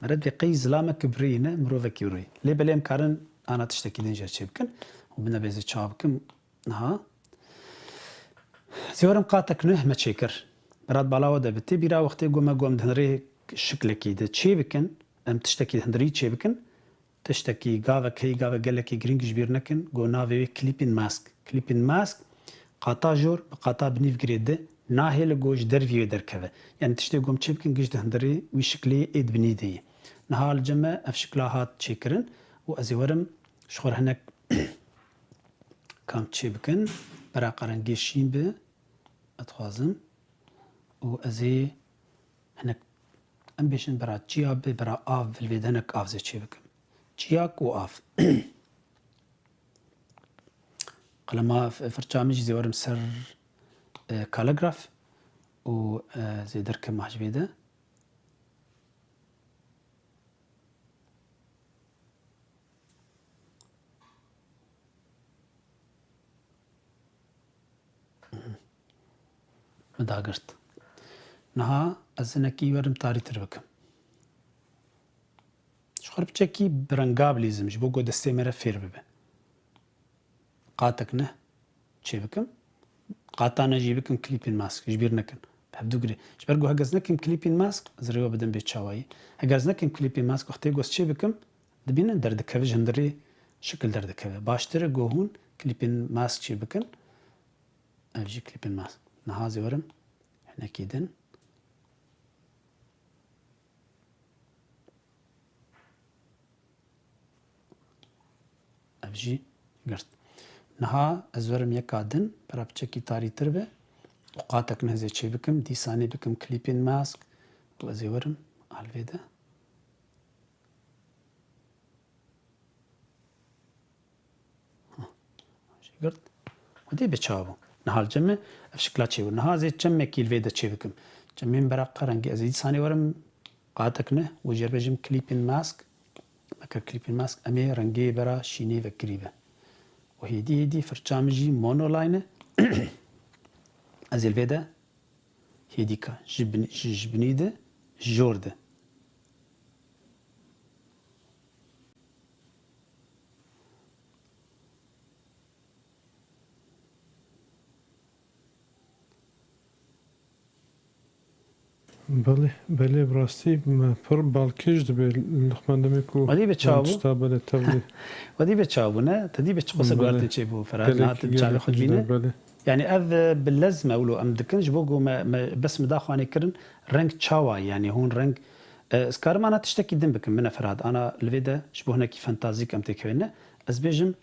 Meret vê qey zilameke birî ne, mirovekî rûyî. Lê belê em karin ana tiştekî din jê çê bikin û bine bêzê çawa bikim. Niha. Zêwarim qatek nuh me çêkir. Berat bala we de bi tê bîra wextê ku me got em di hundirê şiklekî de çê bikin, em tiştekî di hundirî çê bikin. Tiştekî gavek heyî gavek gelekî girîng ji bîr nekin. Ku navê wê Clipping Mask. Clipping Mask qata jor bi qata binîv girê di nahêle ku ji dervî wê derkeve. Yani tiştê ku em çê bikin giş di hundirê wî şiklê ê di binî de ye. Niha li cem me ev şikla hat çêkirin û ez ê werim ji xwe re hinek Kam çê bikin, bera qe rengê şîn bi, ez dixwazim. Û ez ê hinek, em bêjin bera çiya bi, bera av, vilvê de hinek av zê çê bikim. Çiyak û av. Qelema f-, firça min jî zê werim ser, e, kaligraf û, e, zê derkevim ji vê de. Min dagirt. Niha ez hinekî werim tarîtir bikim. Ji xwe re piçekî bi renga bilîzim, ji bo ku destê me re fêr bibe. Qatek ne çê bikim. Qata ne jî bikim clipping mask. Ji bîr nekin. Bi hevdu girê. Ji ber ku heger ez nekim clipping mask, ez rêwa bidim bê çawayî. Heger ez nekim clipping mask, wextê ku ez çê bikim, dibînin derdikeve, ji hundirê şikil derdikeve. Baştir e ku hûn clipping mask çê bikin. Ev jî clipping mask. Niha zê werim hinekî din. Jî girt. Niha ez werim yeka din, pera piçekî tarîtir be û qatek nehzê çê bikim, dîsanê bikim clipping mask û ez ê werim alvê de. Ha, jê girt. Û dê bi çawa bû. Niha li cem me ev şikla çê bû. Niha ez ê çemekî li vê de çê bikim. Çemên bera qe rengî ez ê dîsanê werim qatek ne û jê re bêjim clipping mask. Meke clipping mask, em ê rengê bera şînê vekirî be. Û hêdî hêdî firça min jî monoline e. Ez ê li vê de hêdîka ji bin-, ji, ji binî de jor de. Belê, belê, bi rastî me pir balkêş dibe Luqman demê ku Wedî be çawa bû? Tişta belê tevlî. Wedî be çawa bû, ne? Te dî be çi qose Belê. guhertin çê bû, Ferhat? Gelek, Niha tu çavê gelek xwe dibîne. Belê. Yani ev, e, bi lez me wilo em dikin, ji bo ku me, me bes me da xwanê kirin, reng çawa, yani hûn reng, e, ez karim ana tiştekî din bikim, bine Ferhat. Ana li vê de ji bo hinekî fantazîk em têkevin, ne? Ez bêjim,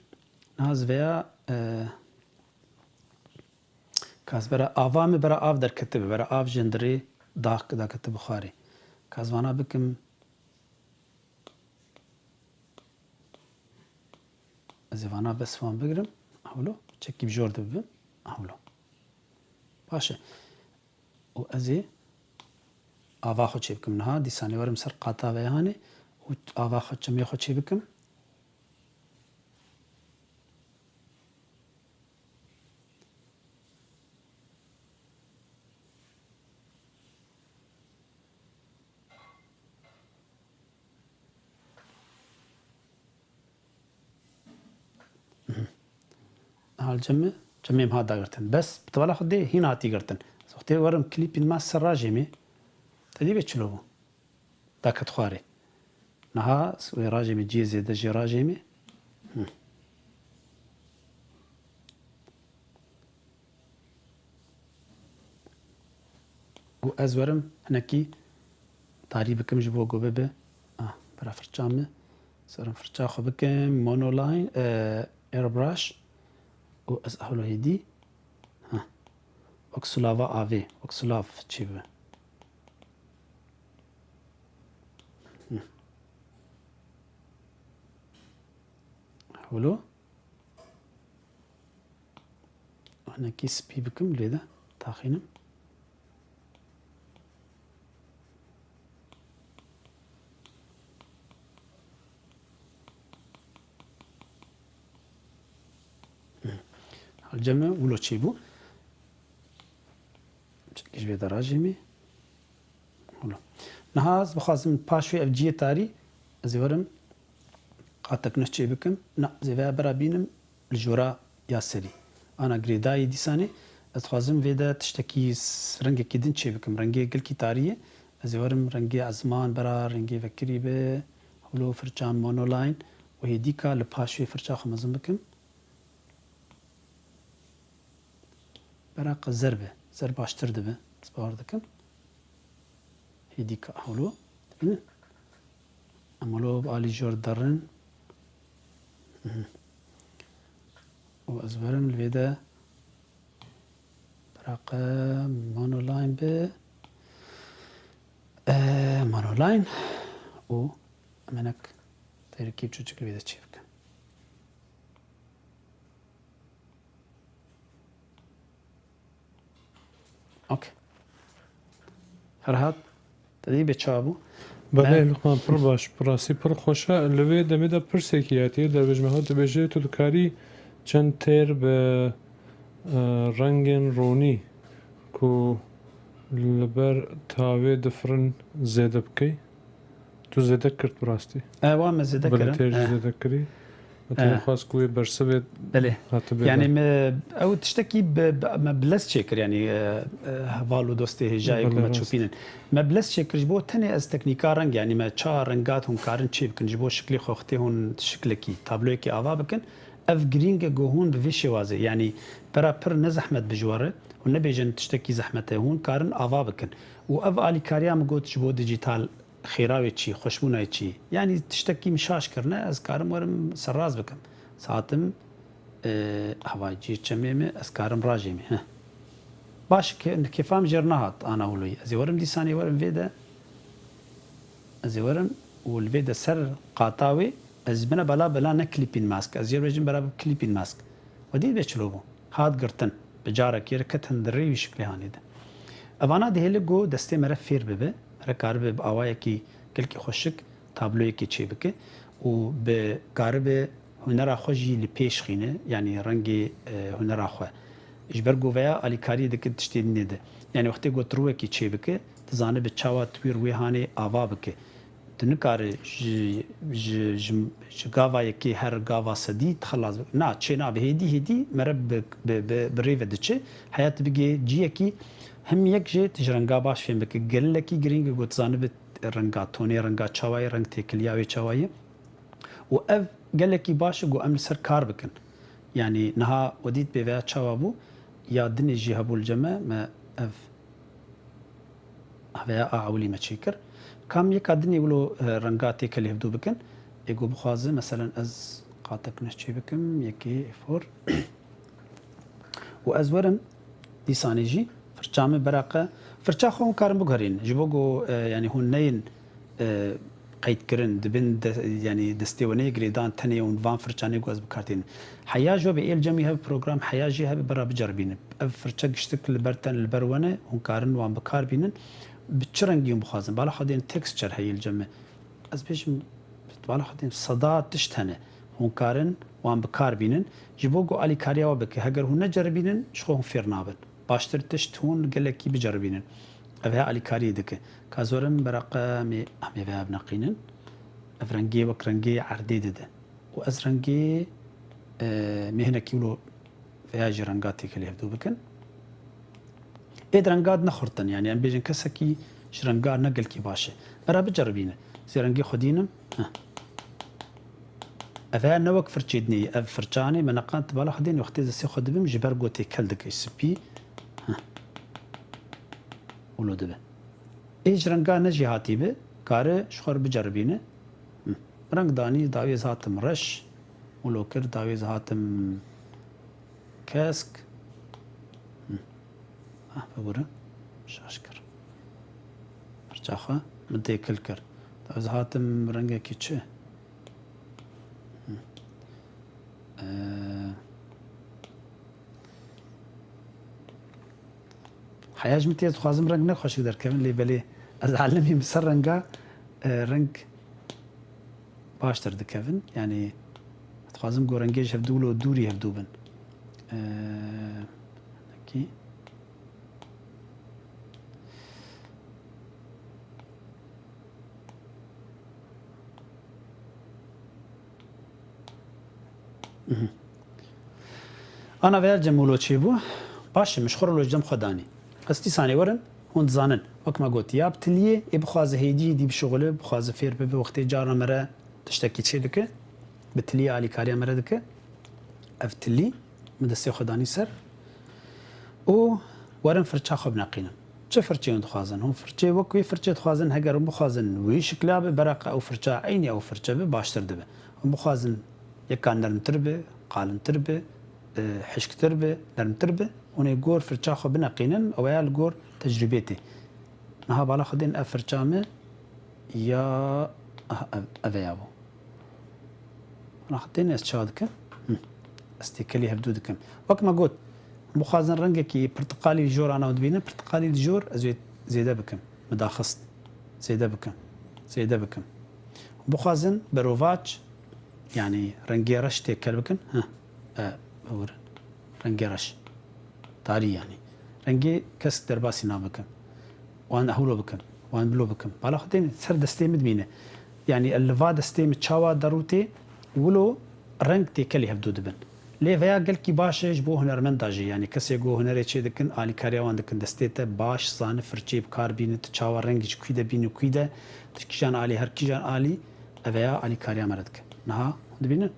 niha ez veya, e, Ka ez bera ava min bera av derketibe, bera av jendirê da, daketibe xwarê. Ka ez vana bikim, ez ê vana bes van bigirim, hewlo, çekî bi jor de bibim, hewlo. Baş e. Û ez ê ava xwe çêbikim niha, dîsanê werim ser qata veyanê û ava xwe, çemê xwe çêbikim. Hal cem, cemê em ha dagirtin. Bes, bi tevala xwe dê hîn hatî girtin. Ez wextê werim klîpîn ma ser rajê me. Te dî bê çilo bû. Daket xwarê. Niha wê rajê me cihê zêde jê rajê me. Hı. Û ez werim hinekî tarî bikim ji bo ku bibe. Ah, bira firça min. Serim firça xwe bikim. Monoline, e, airbrush. Û ez ewlo hêdî. Ha. Wek sulava avê. Wek sulav çêbibe. Hı. Hewlo. Hinekî spî bikim lê de taxînim. Hal cem me wilo çêbû. Çekî ji vê derajê me. Wilo. Niha ez bixwazim paş wê ev cihê tarî, ez ê werim qatek nuh çê bikim. Na, ez ê veya bira bînim li jora ya serî. Ana girêdayî dîsanê, ez dixwazim vê de tiştekî s-, rengekî din çê bikim. Rengê gilkî tarî ye. Ez ê werim rengê ezman bera rengê vekirî be. Hewlo firçan monoline û hêdîka li paş wê firça xwe mezin bikim. Bera qe zer be. Zer baştir dibe. Ez bawer dikim. Hêdîka hewlo. Dibînin? Em wilo bi alî jor derin. Mhm. Û ez werim li vê de bira qe monoline be. Eh, monoline. Û em hinek teyrikî biçûçik li vê de çê bikin. Ok. Ferhat, te dî bê çawa bû? Belê, Me- Luqman, pir baş, bi rastî pir xweş e. Li vê demê de pirsekî hatiye, derbêj me hat dibêje, tu dikarî çend têr bi, e, rengên ronî ku li ber tavê difirin zêde bikey? Tu zêde kir bi rastî. E, wan me zêde Belê, kirin. têr jî E. zêde kirî. Me E. têne xwest ku wê bersivê Belê. hatibe Yani de. me, ew tiştekî bi, bi, me bi lez çêkir, yani, e, e, heval û dostê hêjayê ku Belê, me rast. çopînin. Me bi lez çêkir ji bo tenê ez teknîka reng, yani me ça rengat hûn karin çê bikin, ji bo şiklê xwe xitê hûn şiklekî, tabloyekî ava bikin. Ev girîng e ku hûn bi vî şêwazê, yani pera pir ne zehmet bi ji we re, hûn nebêjin tiştekî zehmet e, hûn karin ava bikin. Û ev alîkariya min got ji bo dîjîtal xêra wê çi, xweşbûna wê çi. Yanî tiştekî min şaş kirine, ez karim werim serraz bikim. Satim, e, hava cî çemê min, ez karim rajê min. Heh. Baş ke, kêfa min jêr nehat, ana wilo yî. Ez ê werim dîsanê werim vê de. Ez ê werim û li vê de ser qata wê, ez bine bela bela ne klîpîn mask. Ez jê bêjim bela bi klîpîn mask. We dî bê çilo bû. Hat girtin. Bi carekê re ket hindirê wî şiklê hanê de. Evana dihêli ku destê me re fêr bibe, me re karibe bi awayekî gelkî xweşik tabloyekê çêbike û bi karibe hunera xwe jî li pêş xîne, yanî rengê, e, hunera xwe. Ji ber ku veya alîkariyê dike tiştê dinê de. Yanî wextê ku tu rûyekî çêbike, tu zanibe çawa tu wî rûyê hanê ava bike. Tu nikare ji, ji, ji, ji gava yekê her gava sedî tu xelas bike. Na, çê nabe. Hêdî, hêdî mere bi, bi, bi, bi rê ve diçe. Heya tu bigê ciyekî, hem yek jê tu ji renga baş fêm bike. Gelekî girîng e ku tu zanibe renga tonê, renga çawa ye, reng têkiliya wê çawa ye. Û ev gelekî baş e ku em li ser kar bikin. Yanî niha we dît bê veya çawa bû, ya dinê jî hebû li cem me, me ev veya a ewilî me çêkir. Kam yeka dinê wilo, e, renga têkelê hevdû bikin. Ê ku bixwaze, meselen ez qatek ne çê bikim, yekê êfor. Û ez werim dîsanê jî firça min beraqa, firça xwe hûn karin biguherînin. Ji bo ku, e, yanî hûn neyên, e, qeydkirin, dibin de, yanî destê we neyê girêdan tenê hûn van firçanê ku ez bi kar tînim. Heya jî be êl cemî hebe program, heya jî hebe bera biceribînin. Ev firçe giştik li ber ten, li ber we ne, hûn karin wan bi kar bînin. Bi çi rengî hûn bixwazin? Bala xwe dên texture heye li cem me. Ez bêjim, bala xwe dên seda tişt hene. Hûn karin wan bi kar bînin. Ji bo ku alîkariya we bike. Heger hûn neceribînin, ji xwe hûn fêr nabin. Baştir tişt hûn gelekî biceribînin. Ev he alîkariyê dike. Ka zorim beraqa em ê, em ê veya bineqînin. Ev rengê wek rengê erdê dide. Û ez rengê, e, em ê hinekî wilo veya jî renga têkilî hevdû bikin. Ê di renga nexurtin, yanî em bêjin kesekî ji renga ne gelkî baş e. Bera biceribîne. Zê rengê xwe dînim. Heh. Ev heya ne wek firçê dinê, ev firçanê me neqand bala xwe dên wextê destê xwe dibim ji ber gotê kel dike spî. Heh. Û lo dibe. Ê ji renga ne jî hatî bi, kare ji xwe re biceribîne. Hı. Reng danî, dawî ez hatim reş. Û lo kir, dawî ez hatim kesk. Hı. Ah, bibûre. Şaş kir. Pirça xwe min têkil kir. Dawî ez hatim rengekî çi? Hı. Ee, Heya ji min tê ez dixwazim reng ne xweşik derkevin, lê belê ez alimî min ser renga, e, reng baştir dikevin. Yanî dixwazim ku rengê ji hevdû wilo dûrî hevdû bin. E, nekî. Mhm. Ana veya cem wilo çêbû. Baş e, min ji xwe re lo ji cem xwe danî. Ez dîsanê werin, hûn dizanin. Wek me got, ya bi tiliyê, ê bixwaze hêdî hêdî bişuxile, bixwaze fêr bibe, wextê carna me re tiştekî çê dike, bi tiliyê alîkariya me re dike. Ev tilî, min destê xwe danî ser. Û werin firça xwe bineqînin. Çi firçeyê hûn dixwazin? Hûn firçeyê wek wê firçê dixwazin, heger hûn bixwazin wê şikla be, beraqa ew firça eynî ew firçe be, baştir dibe. Hûn bixwazin yeka nermtir be, qalintir be, e, hişktir be, nermtir be, hûn ê gor firça xwe bineqînin, ew ya li gor tecrûbê tê. Niha bala xwe dên ev firça me ya, ah, ev, ev ya bû. Raxetên ez çawa dikim? Hı. Ez têkelî hevdû dikim. Wek me got, bixwazin rengekî pirtiqalî jor ana dibînin, pirtiqalî jor ez wê zêde bikim. Min daxist. Zêde bikim. Zêde bikim. Bixwazin berovaç, yanî rengê reş têkel bikin. Hı. E, biwir. Rengê reş. Tarî yanî. Rengê kesk derbasî nabikim. Wan ehûlo bikim. Wan bilo bikim. Bala xwe tên ser destê min dimîne. Yanî li va destê min çawa derûtê, wilo reng têkelî hevdû dibin. Lê veya gelkî baş e ji bo hunermenda jî. Yanî kesê ku hunerê çê dikin, alîkariya wan dikin. Destê te baş zane firçeyê bi kar bîne, tu çawa rengî ji kûî de bîne, kûî de, tu kîjan alî, her kîjan alî, ev veya alîkariya me re dike. Niha hûn dibînin?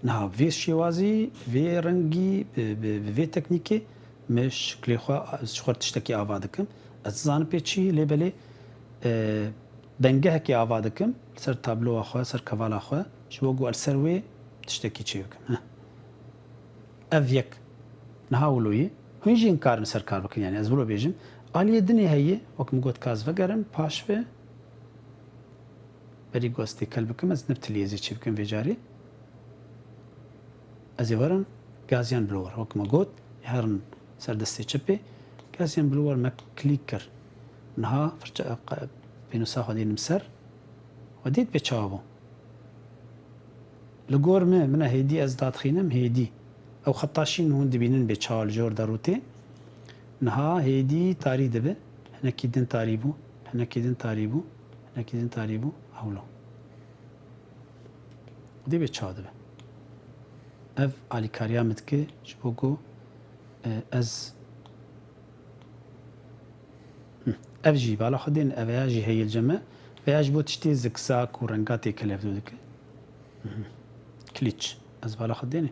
Niha vê şêwazî, vê rengî, bi, bi, bi vê teknîkê me şiklê xwe, ji xwe tiştekî ava dikim. Ez nizanim pê çi, lê belê, e, dengehekê ava dikim, li ser tabloya xwe, ser kevala xwe, ji bo ku ez li ser wê tiştekî çê bikim. Heh. Ev yek. Niha wilo ye. Hûn jî hîn karin ser kar bikin, yanî ez wilo bêjim. Aliyê dinê heye, wek min got, ka ez vegerim, paş ve berî ku ez têkel bikim, ez niv tiliyê ez ê çê bikim vê carê. Ez ê werim Gaussian blower. Wek me got, herin ser destê çepê. Gaussian blower me klîk kir. Niha firça, e, qe-, pênûsa xwe dînim ser. We dît bê çawa bû? Li gor me, min e hêdî ez dadixînim, hêdî. Ew xeta şîn hûn dibînin bê çawa li jor derûtê. Niha hêdî tarî dibe. Hinekî din tarî bû, hinekî din tarî bû, hinekî din tarî bû. Hewlo. Dê bê çawa dibe. Ev alîkariya min dike ji bo ku, e, ez, Hı. Ev jî bala xwe dên, ev ya jî heye li cem me. Veya ji bo tiştê zikzak û renga têkel hevdû dike. Hı hı. Klîç. Ez bala xwe dêne.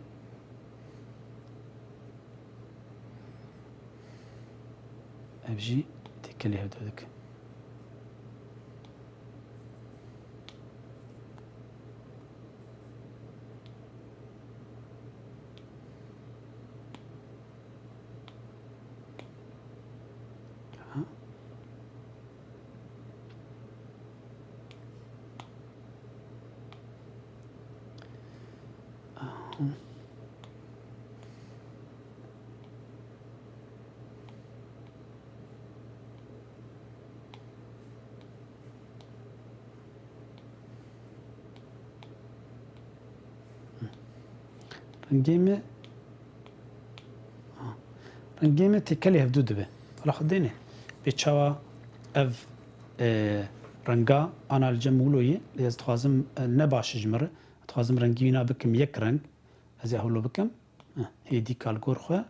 Ev jî têkelê hevdû dike. Rengê me, ha, rengê me têkelê hevdû dibe. Wala xwe dêne. Bê çawa ev, e, renga ana li cem wilo ye, lê ez dixwazim, e, ne baş e ji min re. Dixwazim rengî wîna bikim yek reng. Ez ê hewlo bikim. Heh, hêdî ka li gor xwe.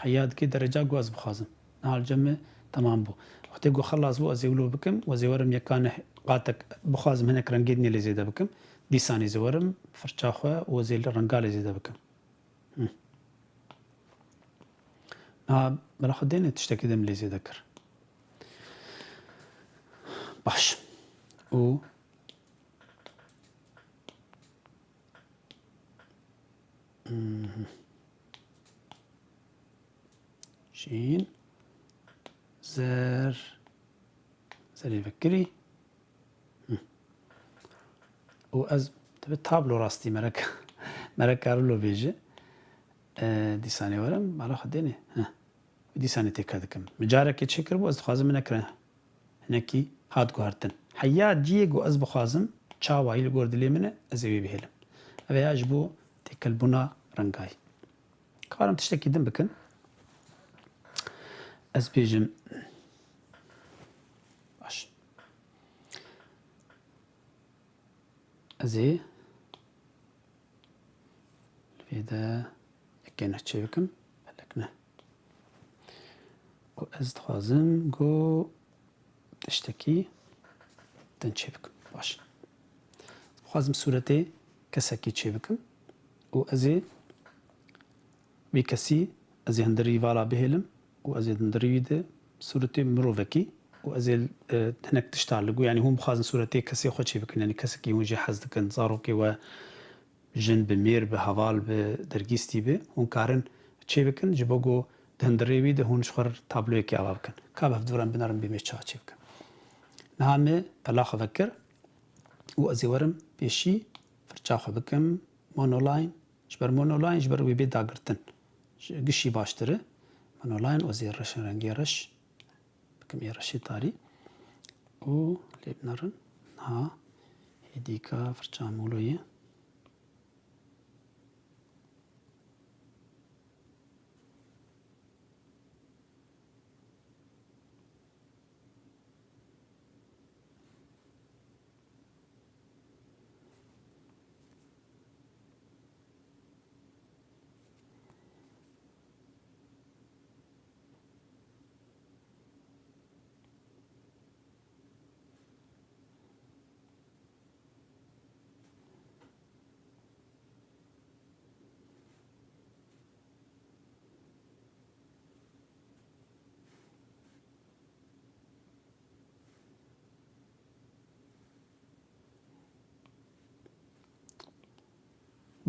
Heya dike dereca ku ez bixwazim. Niha li cem me temam bû. Wextê ku xelas bû, ez ê wilo bikim, ez ê werim yeka neh qatek bixwazim hinek rengê dinê lê zêde bikim. Dîsanê zê werim firça xwe û ez ê renga lê zêde bikim. Hı. Niha bila xwe dêne tiştekî din lê zêde kir. Baş. Û Mhm. Şîn. Zer. Zerê vekirî. Hı. Û ez dibe tablo rastî merek, merek karilo bêje. E, dîsanê werim, mala xwe dêne. Heh. Dîsanê têke dikim. Min carekê çêkiribû, ez dixwazim min nekire. Hinekî hat guhertin. Heya ciyê ku ez bixwazim, çawayî li gor dilê min e, ez ê wê bihêlim. Ev ya ji bo têkelbûna rengayî. Karim tiştekî din bikin. Ez bêjim. Baş. Ez ê li vê de yekê neh çê bikim, belek ne. Û ez dixwazim ku tiştekî din çê bikim. Baş. Dixwazim sûretê kesekî çê bikim û ez ê Vî kesî ez ê hundirî vala bihêlim û ez ê hundirî wî de sûretê mirovekî û ez ê, e, hinek tişta li gor, yanî hûn bixwazin sûretê kesê xwe çê bikin, yanî kesekî hûn jê hez dikin, zarokê we, jin bi, mêr bi, heval bi, dergîstî bi, hûn karin çê bikin, ji bo ku di hundirê wî de hûn ji xwe re tabloyekê ava bikin. Ka bi hevdû re em binerin bê me çawa çê bikin. Niha me pela xwe vekir û ez ê werim pêşî firça xwe bikim, monoline, Ji ber monoline, ji ber wê bê dagirtin. Ji gişî baştir e. Monoline, ez ê reşin rengê reş bikim, ê reşê tarî. Û lê binerin. Ha, hêdîka firça mûlo ye.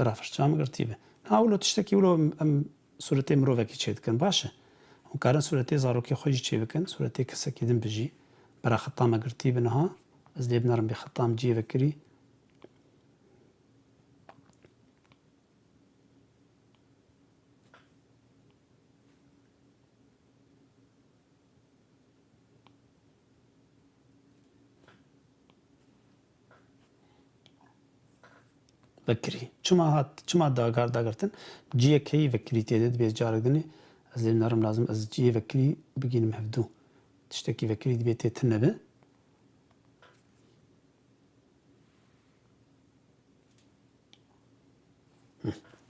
Bira firça min girtî be. Ha, wilo tiştekî wilo em sûretê mirovekî çê dikin. Baş e. Hûn karin sûretê zarokê xwe jî çê bikin. Sûretê kesekî din bi jî. Bira xeta me girtî be niha. Ez lê binerim bê xeta min cihê vekirî. Vekirî. Çima hat, çima dagar dagirtin? Ciyekeyî vekirî tê de dibê carek dinê. Ez lê nerim lazim, ez ciyê vekirî bigînim hevdû. Tiştekî vekirî dibê tê tune be.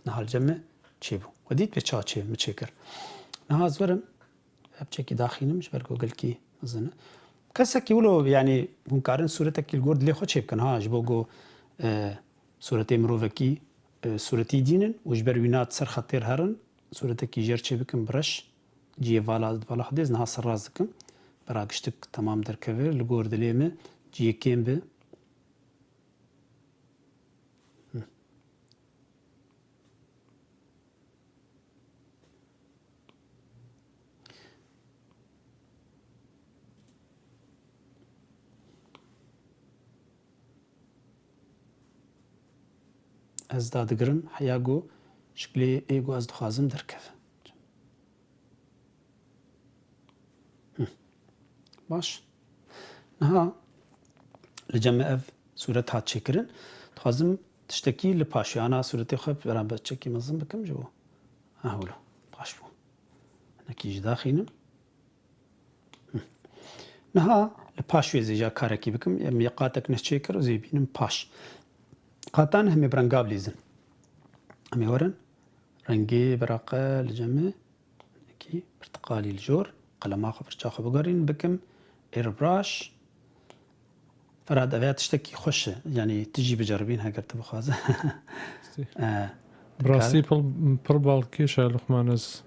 Niha li cem me çêbû. We dît bê ça çê min çêkir. Niha ez werim, ev çekî daxînim ji ber ku gelkî mezin e. Kesekî wilo, yanî hûn karin sûretekî li gor dilê xwe çê bikin. Ha, ji bo ku, e, sûretê mirovekî, e, sûretî dînin û ji ber wîna di ser xetê re herin, sûretekî jêr çê bikin bi reş. Cihê vala, vala xwe dê ez niha serrast dikim. Bira giştik temam derkeve, li gor dilê min cihê kêm bi. Ez dadigirim heya ku şiklê ê ku ez dixwazim derkeve. Hı. Baş. Niha li cem me ev sûret hat çêkirin. Dixwazim tiştekî li paşê ana sûretê xwe beraber çekî mezin bikim ji bo. Ha, wilo. Baş bû. Hinekî jî daxînim. Hı. Niha li paş wê zêja karekî bikim. Em yê qatek neh çêkir û zê bînim paş. Qatan hemê bi renga bilîzin. Em ê werin. Rengê beraqe li cem me. Hinekî pirtiqalî li jor. Qelema xwe, firça xwe bigerîn, bikim airbrush. Ferhat, ev ya tiştekî xweş e. Yanî tu jî biceribîn heger tu bixwaze. Stê. Eh, Bi rastî dikar- pir, pir balkêş e, Luqman, ez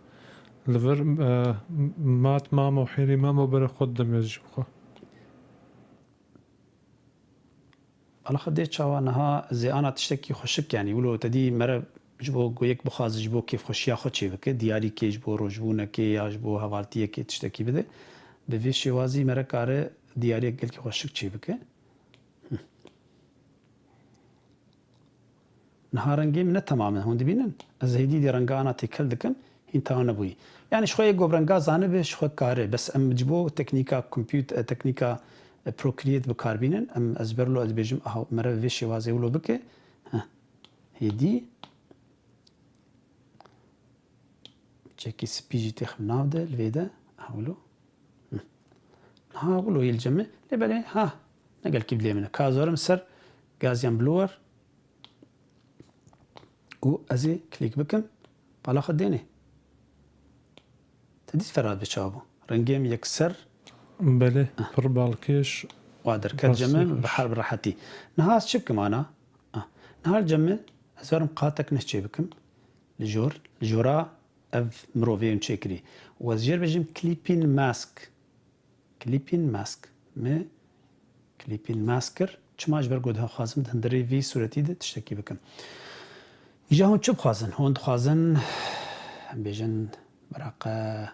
li vir, eh, mat mamo, hêrî mamo berê xwe didim ez ji xwe. Bala xwe dê çawa niha zê ana tiştekî xweşik, yanî wilo te dî mere ji bo ku yek bixwaze ji bo kêfxweşiya xwe çê bike, diyarîkê ji bo rojbûnekê ya ji bo hevaltiyekê tiştekî bide, bi vê şêwazî mere kare diyariyek gelkî xweşik çê bike. Niha rengê min ne temam e. Hûn dibînin? Ez hêdî dî renga ana têkel dikim. Hîn tewa nebûyî. Yanî ji xwe yê ku bi renga zanibe, ji xwe kare. Bes em ji bo teknîka kompût-, e, teknîka, e, Procreate bi kar bînin. Em, ez ber lo ez dibêjim, aha, mere vê şêwazê wilo bike. Heh. Hêdî. Çekî spî jî têxim nav de, li vê de. Aha, wilo. Hı. Ha, wilo yê li cem me. Lê belê, ha, ne gelkî bilê min e. Ka zorim ser Gaussian blower û ez ê klîk bikim. Pala xwe dênê. Te dît Ferhat bi çawa bû? Rengê min yekser. Belê, pir balkêş. Wa derket cem me, bi her bi rehetî. Niha ez çi bikim ana? Ah, niha li cem me, ez werim qatek neh çê bikim. Li jor, li jora ev mirovê em çêkirî. Û ez jê re bêjim Clipping Mask. Clipping Mask. Me Clipping Mask kir. Çima? Ji ber ku dixwazim di hundirê vî sûretî de tiştekî bikim. Îja hûn çi bixwazin? Hûn dixwazin, em bêjin, beraqe,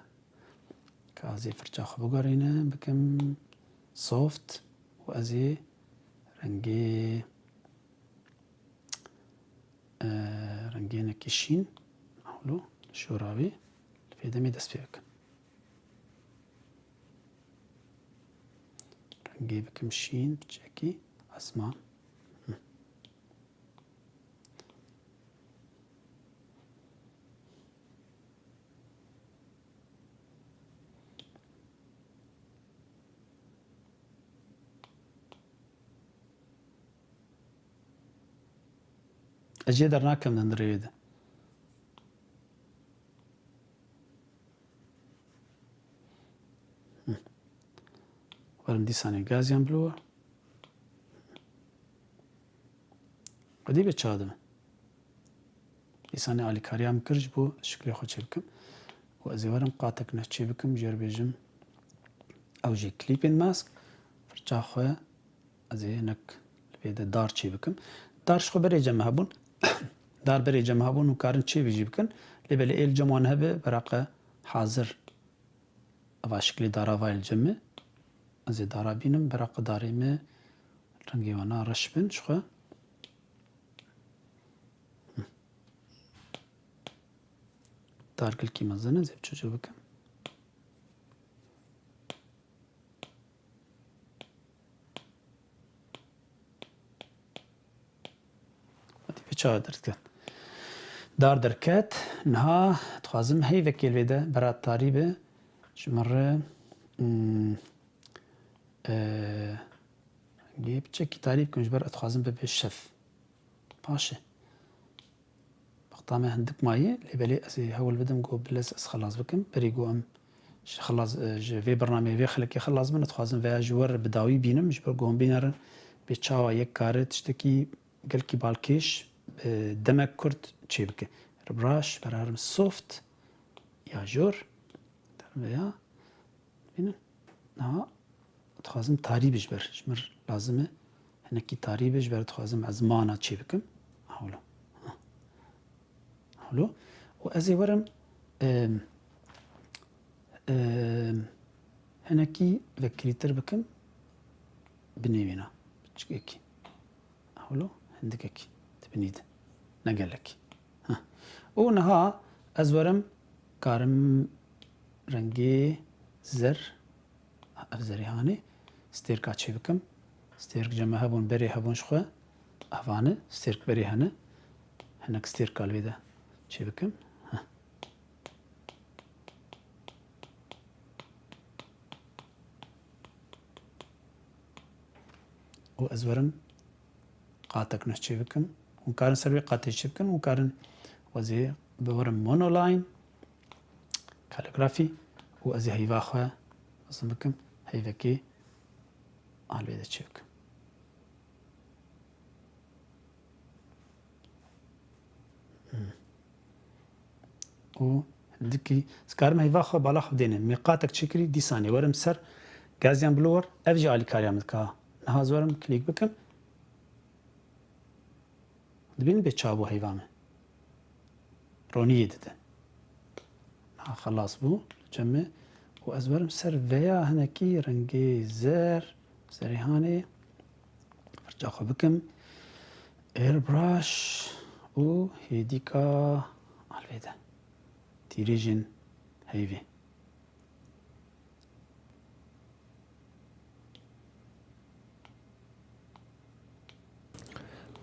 ka ez ê firça xwe bigerînim, bikim soft û ez ê rengê Eee, rengênekî şîn, hewlo, şora wî, li vê demê dest pê bikim. Rengê bikim şîn, piçekî, esman. Hı. Ez jê dernakem di hundirê wê de. Hı. Werin dîsanê Gaussian blower. Xwedî bê çawa dibe. Dîsanê alîkariya min kir ji bo şiklê xwe çêbikim. Û ez ê werim qatek neh çêbikim, jê re bêjim. Ew jî Clipping Mask. Firça xwe ez ê hinek li vê de dar çêbikim. Dar ji xwe berê cem me hebûn. Dar berê cem hebûn û karin çêvê jî bikin. Lê belê ê li cem wan hebe, bereqe hazir. Eva şiklê dara vay li cem me. Ez ê dara bînim, bereqe darê me rengê wana reş bin ji xwe. Dar gelkî mezin e, ez ê çi bikim? Hadi vê çawa derket. Dar derket. Niha dixwazim heyvekê li vê de bera tarî be. Ji min re, hmm, e, gê piçekî tarî bikim ji ber ez dixwazim bibe şev. Baş e. Wexta me hindik maye, lê belê ez ê hewl bidim ku bilez ez xelas bikim. Berî ku em ji xelas, ji vê bernameyê, vê xelekê xelas bin, dixwazim veya ji we re bi dawî bînim, ji ber ku hûn bînerin bê çawa yek kare tiştekî gelkî balkêş bi demek kurt çêbike. Ribiraş, berarim soft ya jor. Derim veya, bînin. Niha dixwazim tarî be ji ber. Ji min lazim e hinekî tarî be ji ber dixwazim ez mana çê bikim. Hewlo. Hewlo. Û ez ê werim, em, em, hinekî vekirîtir bikim binê wêna. Piçikekî. Hewlo, hindikekî. Di binî de. Ne gelekî. Heh. Û niha ez werim karim rengê zer, ev zerê hanê, stêrka çê bikim. Stêrk cem me hebûn, berê hebûn ji xwe. Ev ane, stêrk berê hene. Hinek stêrka li vê de çê bikim. Heh. Û ez werim qatek nuh çê bikim. Hûn karin ser wê qatê çê bikin, hûn karin wezê biwerin monoline, calligraphy û ez ê heyva xwe mezin bikim, heyvekê alvê de çê bikim. Hmm. Û hindikî, ez karim heyva xwe bala xwe dêne. Mêqatek çêkirî dîsanê werim ser Gaussian blower, ev jî alîkariya min dike. Niha ez werim klîk bikim. Dibînin bê çawa bû heyva me. Roniyê dide. Ha, xelas bû, cem me. Û ez werim ser veya hinekî rengê zer, zerîhanê. Firça xwe bikim. Airbrush û hêdîka alvê de. Tîrêjên heyvê.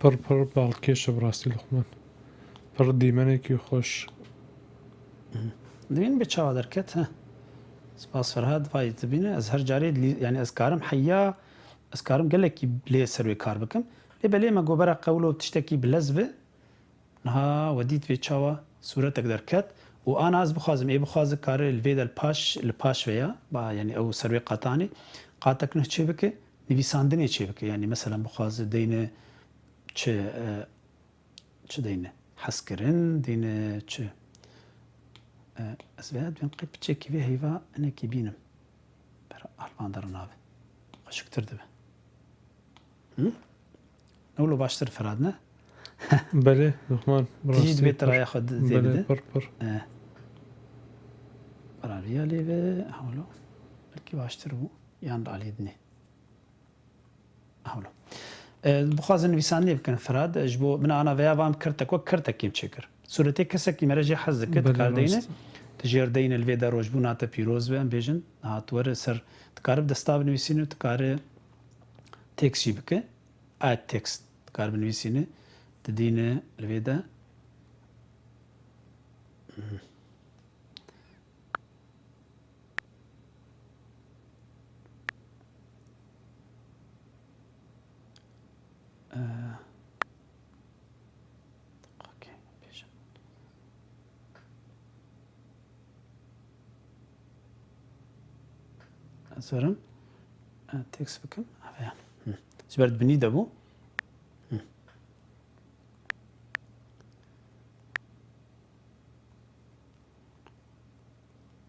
Pir pir balkêş e bi rastî Luqman. Pir dîmenekî xweş. Dibîn bi çawa derket, he. Spas Ferhat, vay dibîne, ez her carê lî-, yani ez karim heya, ez karim gelekî lê ser wê kar bikim. Lê belê me gobera qewlo tiştekî bilez bi. Niha we dît vê çawa sûretek derket û ana ez bixwazim, ê bixwaze kare li vê de li paş, li paş ve ya, ba, yani ew ser wê qatanê, qatek nuh çê bike, nivîsandinê çê bike. Yani meselen bixwaze deyne çi, e, çi deyne? Hezkirin, deyne çi? E, ez vê dibêm qey piçekî vê heyva hinekî bînim. Ber alvan de rinabe. Xweşiktir dibe. Hı? Wilo baştir Ferhat ne? Belê, Luqman, bi Tijî rastî dibê pir, tiraya xwe di-, zêde belê, de. Pir, pir. E. Ferariya lê ve, hewlo. Belkî baştir bû. Yan li alî dinê. Hewlo. E, bixwazin nivîsandinê bikin Ferhat. E, ji bo min ana veya vam kirtek, wek kirtekê min çêkir. Sûretê kesekî mere jê hez dike, belê, dikar deyne. Rast. Di jêr deyne li vê de rojbûna te pîroz be, em bêjin. Niha tu were ser, dikare bi desta binivîsîne, dikare tekst jî bike. Add text dikar binivîsîne. Didîne li vê de. Hmm. Ee, okey, bêjim. Ez werim, e, text bikim. Eve ya. Hı. Ji ber di binî de bû. Hı.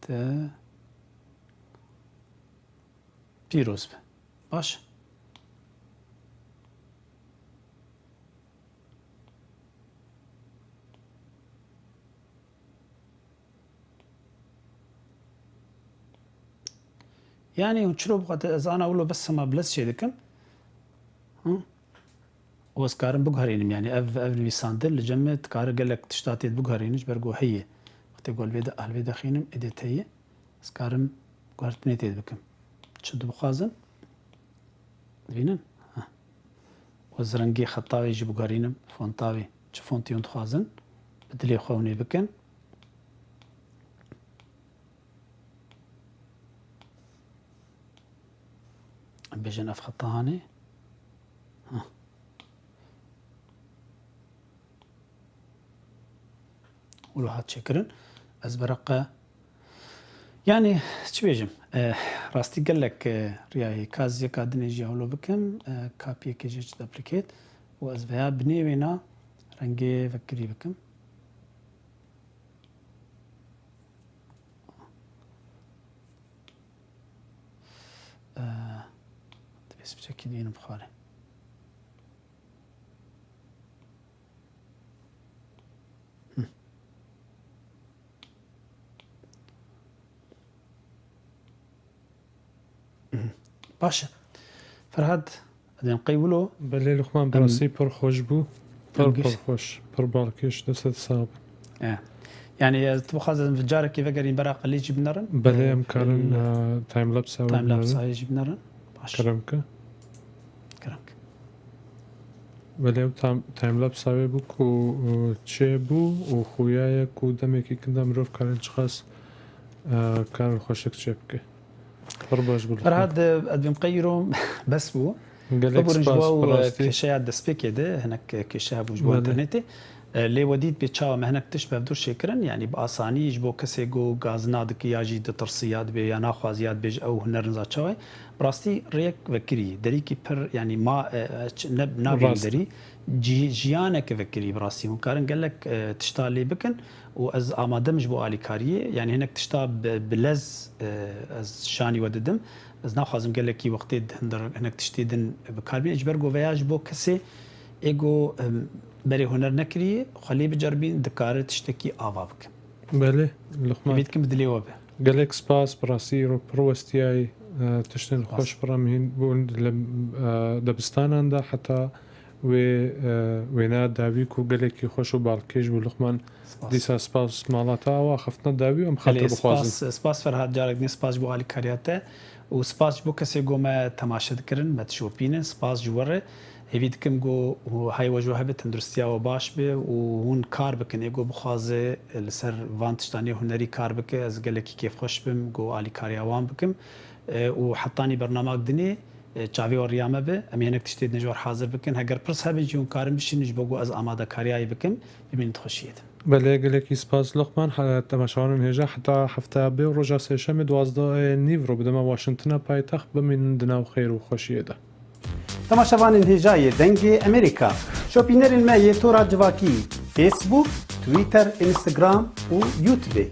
Te pîroz be. Baş. Yani hûn çilo bixwate ez ana wilo bes sema bi lez çê dikim. Hı? Û ez karim biguherînim, yani ev, ev nivîsandin li cem me dikare gelek tişta tê biguherînin, ji ber ku heye. Wextê ku li vê de, li vê de xînim, êdî heye. Ez karim guhertinê tê bikim. Çi dibixwazin? Dibînin? Heh. Û ez rengê xeta wê jî biguherînim, fonta wê. Çi fontê hûn dixwazin? Bi dilê xwe hûn ê bikin. Bêjin ev xeta hanê. Heh. Wilo hat çêkirin. Ez bereqe, yani, çi bêjim? E, rastî gelek, e, riya heye. Ka ez yeka dinê jî hewlo bikim, e, kapiyekê jî çi duplicate û ez veya binê wêna rengê vekirî bikim. E, divê ez piçekî dibînim xwarê. Baş e. Ferhad, edên qey wilo? Belê Luqman, bi rastî pir xweş bû. Pir, pir xweş, pir balkêş, dest sax be. E. Yani, ez tu bixwazim carekê vegerîn bera qelî jî binerin. Belê, e, em karin, e, e, timelapse wê binerin. Timelapse jî binerin. Baş. Kerem ke. Kerem ke. Belê, ew tam-, timelapse wê bû ku, e, çêbû û xuya ye ku demekî kin de mirov karin çiqas, e, karin xweşik çêbike. Pir baş bû. Ferhad, e, ez bim qey îro bes bû. Gelek spas, bi rastî. Biburin ji bo, e, kêşeya destpêkê de, hinek, e, kêşe hebû ji bo, belê, înternetê. E, lê we dît bê çawa me hinek tişt bi hevdûr çêkirin, yanî bi asanî ji bo kesê ku gazina dike ya jî ditirsî ya dibê ya naxwazî ya dibêje ew huner niza çawa ye. Bi rastî rêyek vekirî, derîkî pir, yanî ma, e, e, ç-, ne, nabên derî, cî-, jiyaneke vekirî bi rastî. Hûn karin gelek, e, tişta lê bikin û ez amade me ji bo alîkariyê. Yanî hinek tişta bi, bi lez, e, ez şanî we didim. Ez naxwazim gelekî wextê di hindir hinek tiştê din bi kar bîne. Ji ber ku veya ji bo kesê ê ku, em, berê huner nekiriye, xwe lê biceribîn, dikare tiştekî ava bike. Belê, Luqman. Hêvî dikim bi dilê we be. Gelek spas, bi rastî îro pir westiyayî, e, tiştên xweş, pir mihîn bûn li, e, dibistanan de heta wê, e, wêna dawî ku gelekî xweş û balkêş bû, Luqman. Spas. Dîsa spas mala te awa xeftina dawî û em xatir bixwazin. Belê, spas, spas Ferhad, carek din spas ji bo alîkariya te û spas ji bo kesê ku me temaşe dikirin, me dişopînin, spas ji we re. Hêvî dikim ku hay we ji we hebe, tenduristiya we baş be û hûn kar bikin. Ê ku bixwaze li ser van tiştanê hunerî kar bike, ez gelekî kêfxweş bim ku alîkariya wan bikim. E, û hetanî bernamak dinê, e, çavê we riya me be. Em ê hinek tiştê din ji we re hazir bikin. Heger pirs hebin jî hûn karin bişînin ji bo ku ez amadekariyayê bikim. Bimînin di xweşiyê de. Belê, gelekî spas Luqman. He-, temaşevanên hêja heta hefteya bê û roja sêşemê duwazdehê nîv ro bi dema Washingtona paytext bimînin di nav xêr û xweşiyê de. Temaşevanên hêja yê Dengê Amerîka, şopînerên me yê tora civakî, Facebook, Twitter, Instagram û YouTube.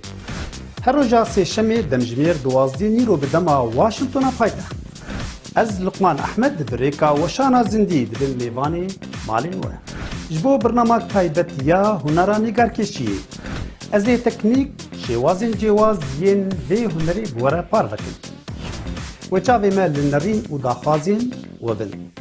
Her roja sêşemê demjimêr duwazdehê nîro bi dema Washingtona paytext. Ez Luqman Ehmed bi rêka weşana zindî dibim mêvanê malên we. Ji bo birnamak taybet ya hunera nîgarkêşiyê, ez ê teknîk, şêwazên cêwaz yên vê hunerê bi we re parve kim. Wê çavê me li nerîn û daxwazên we bin.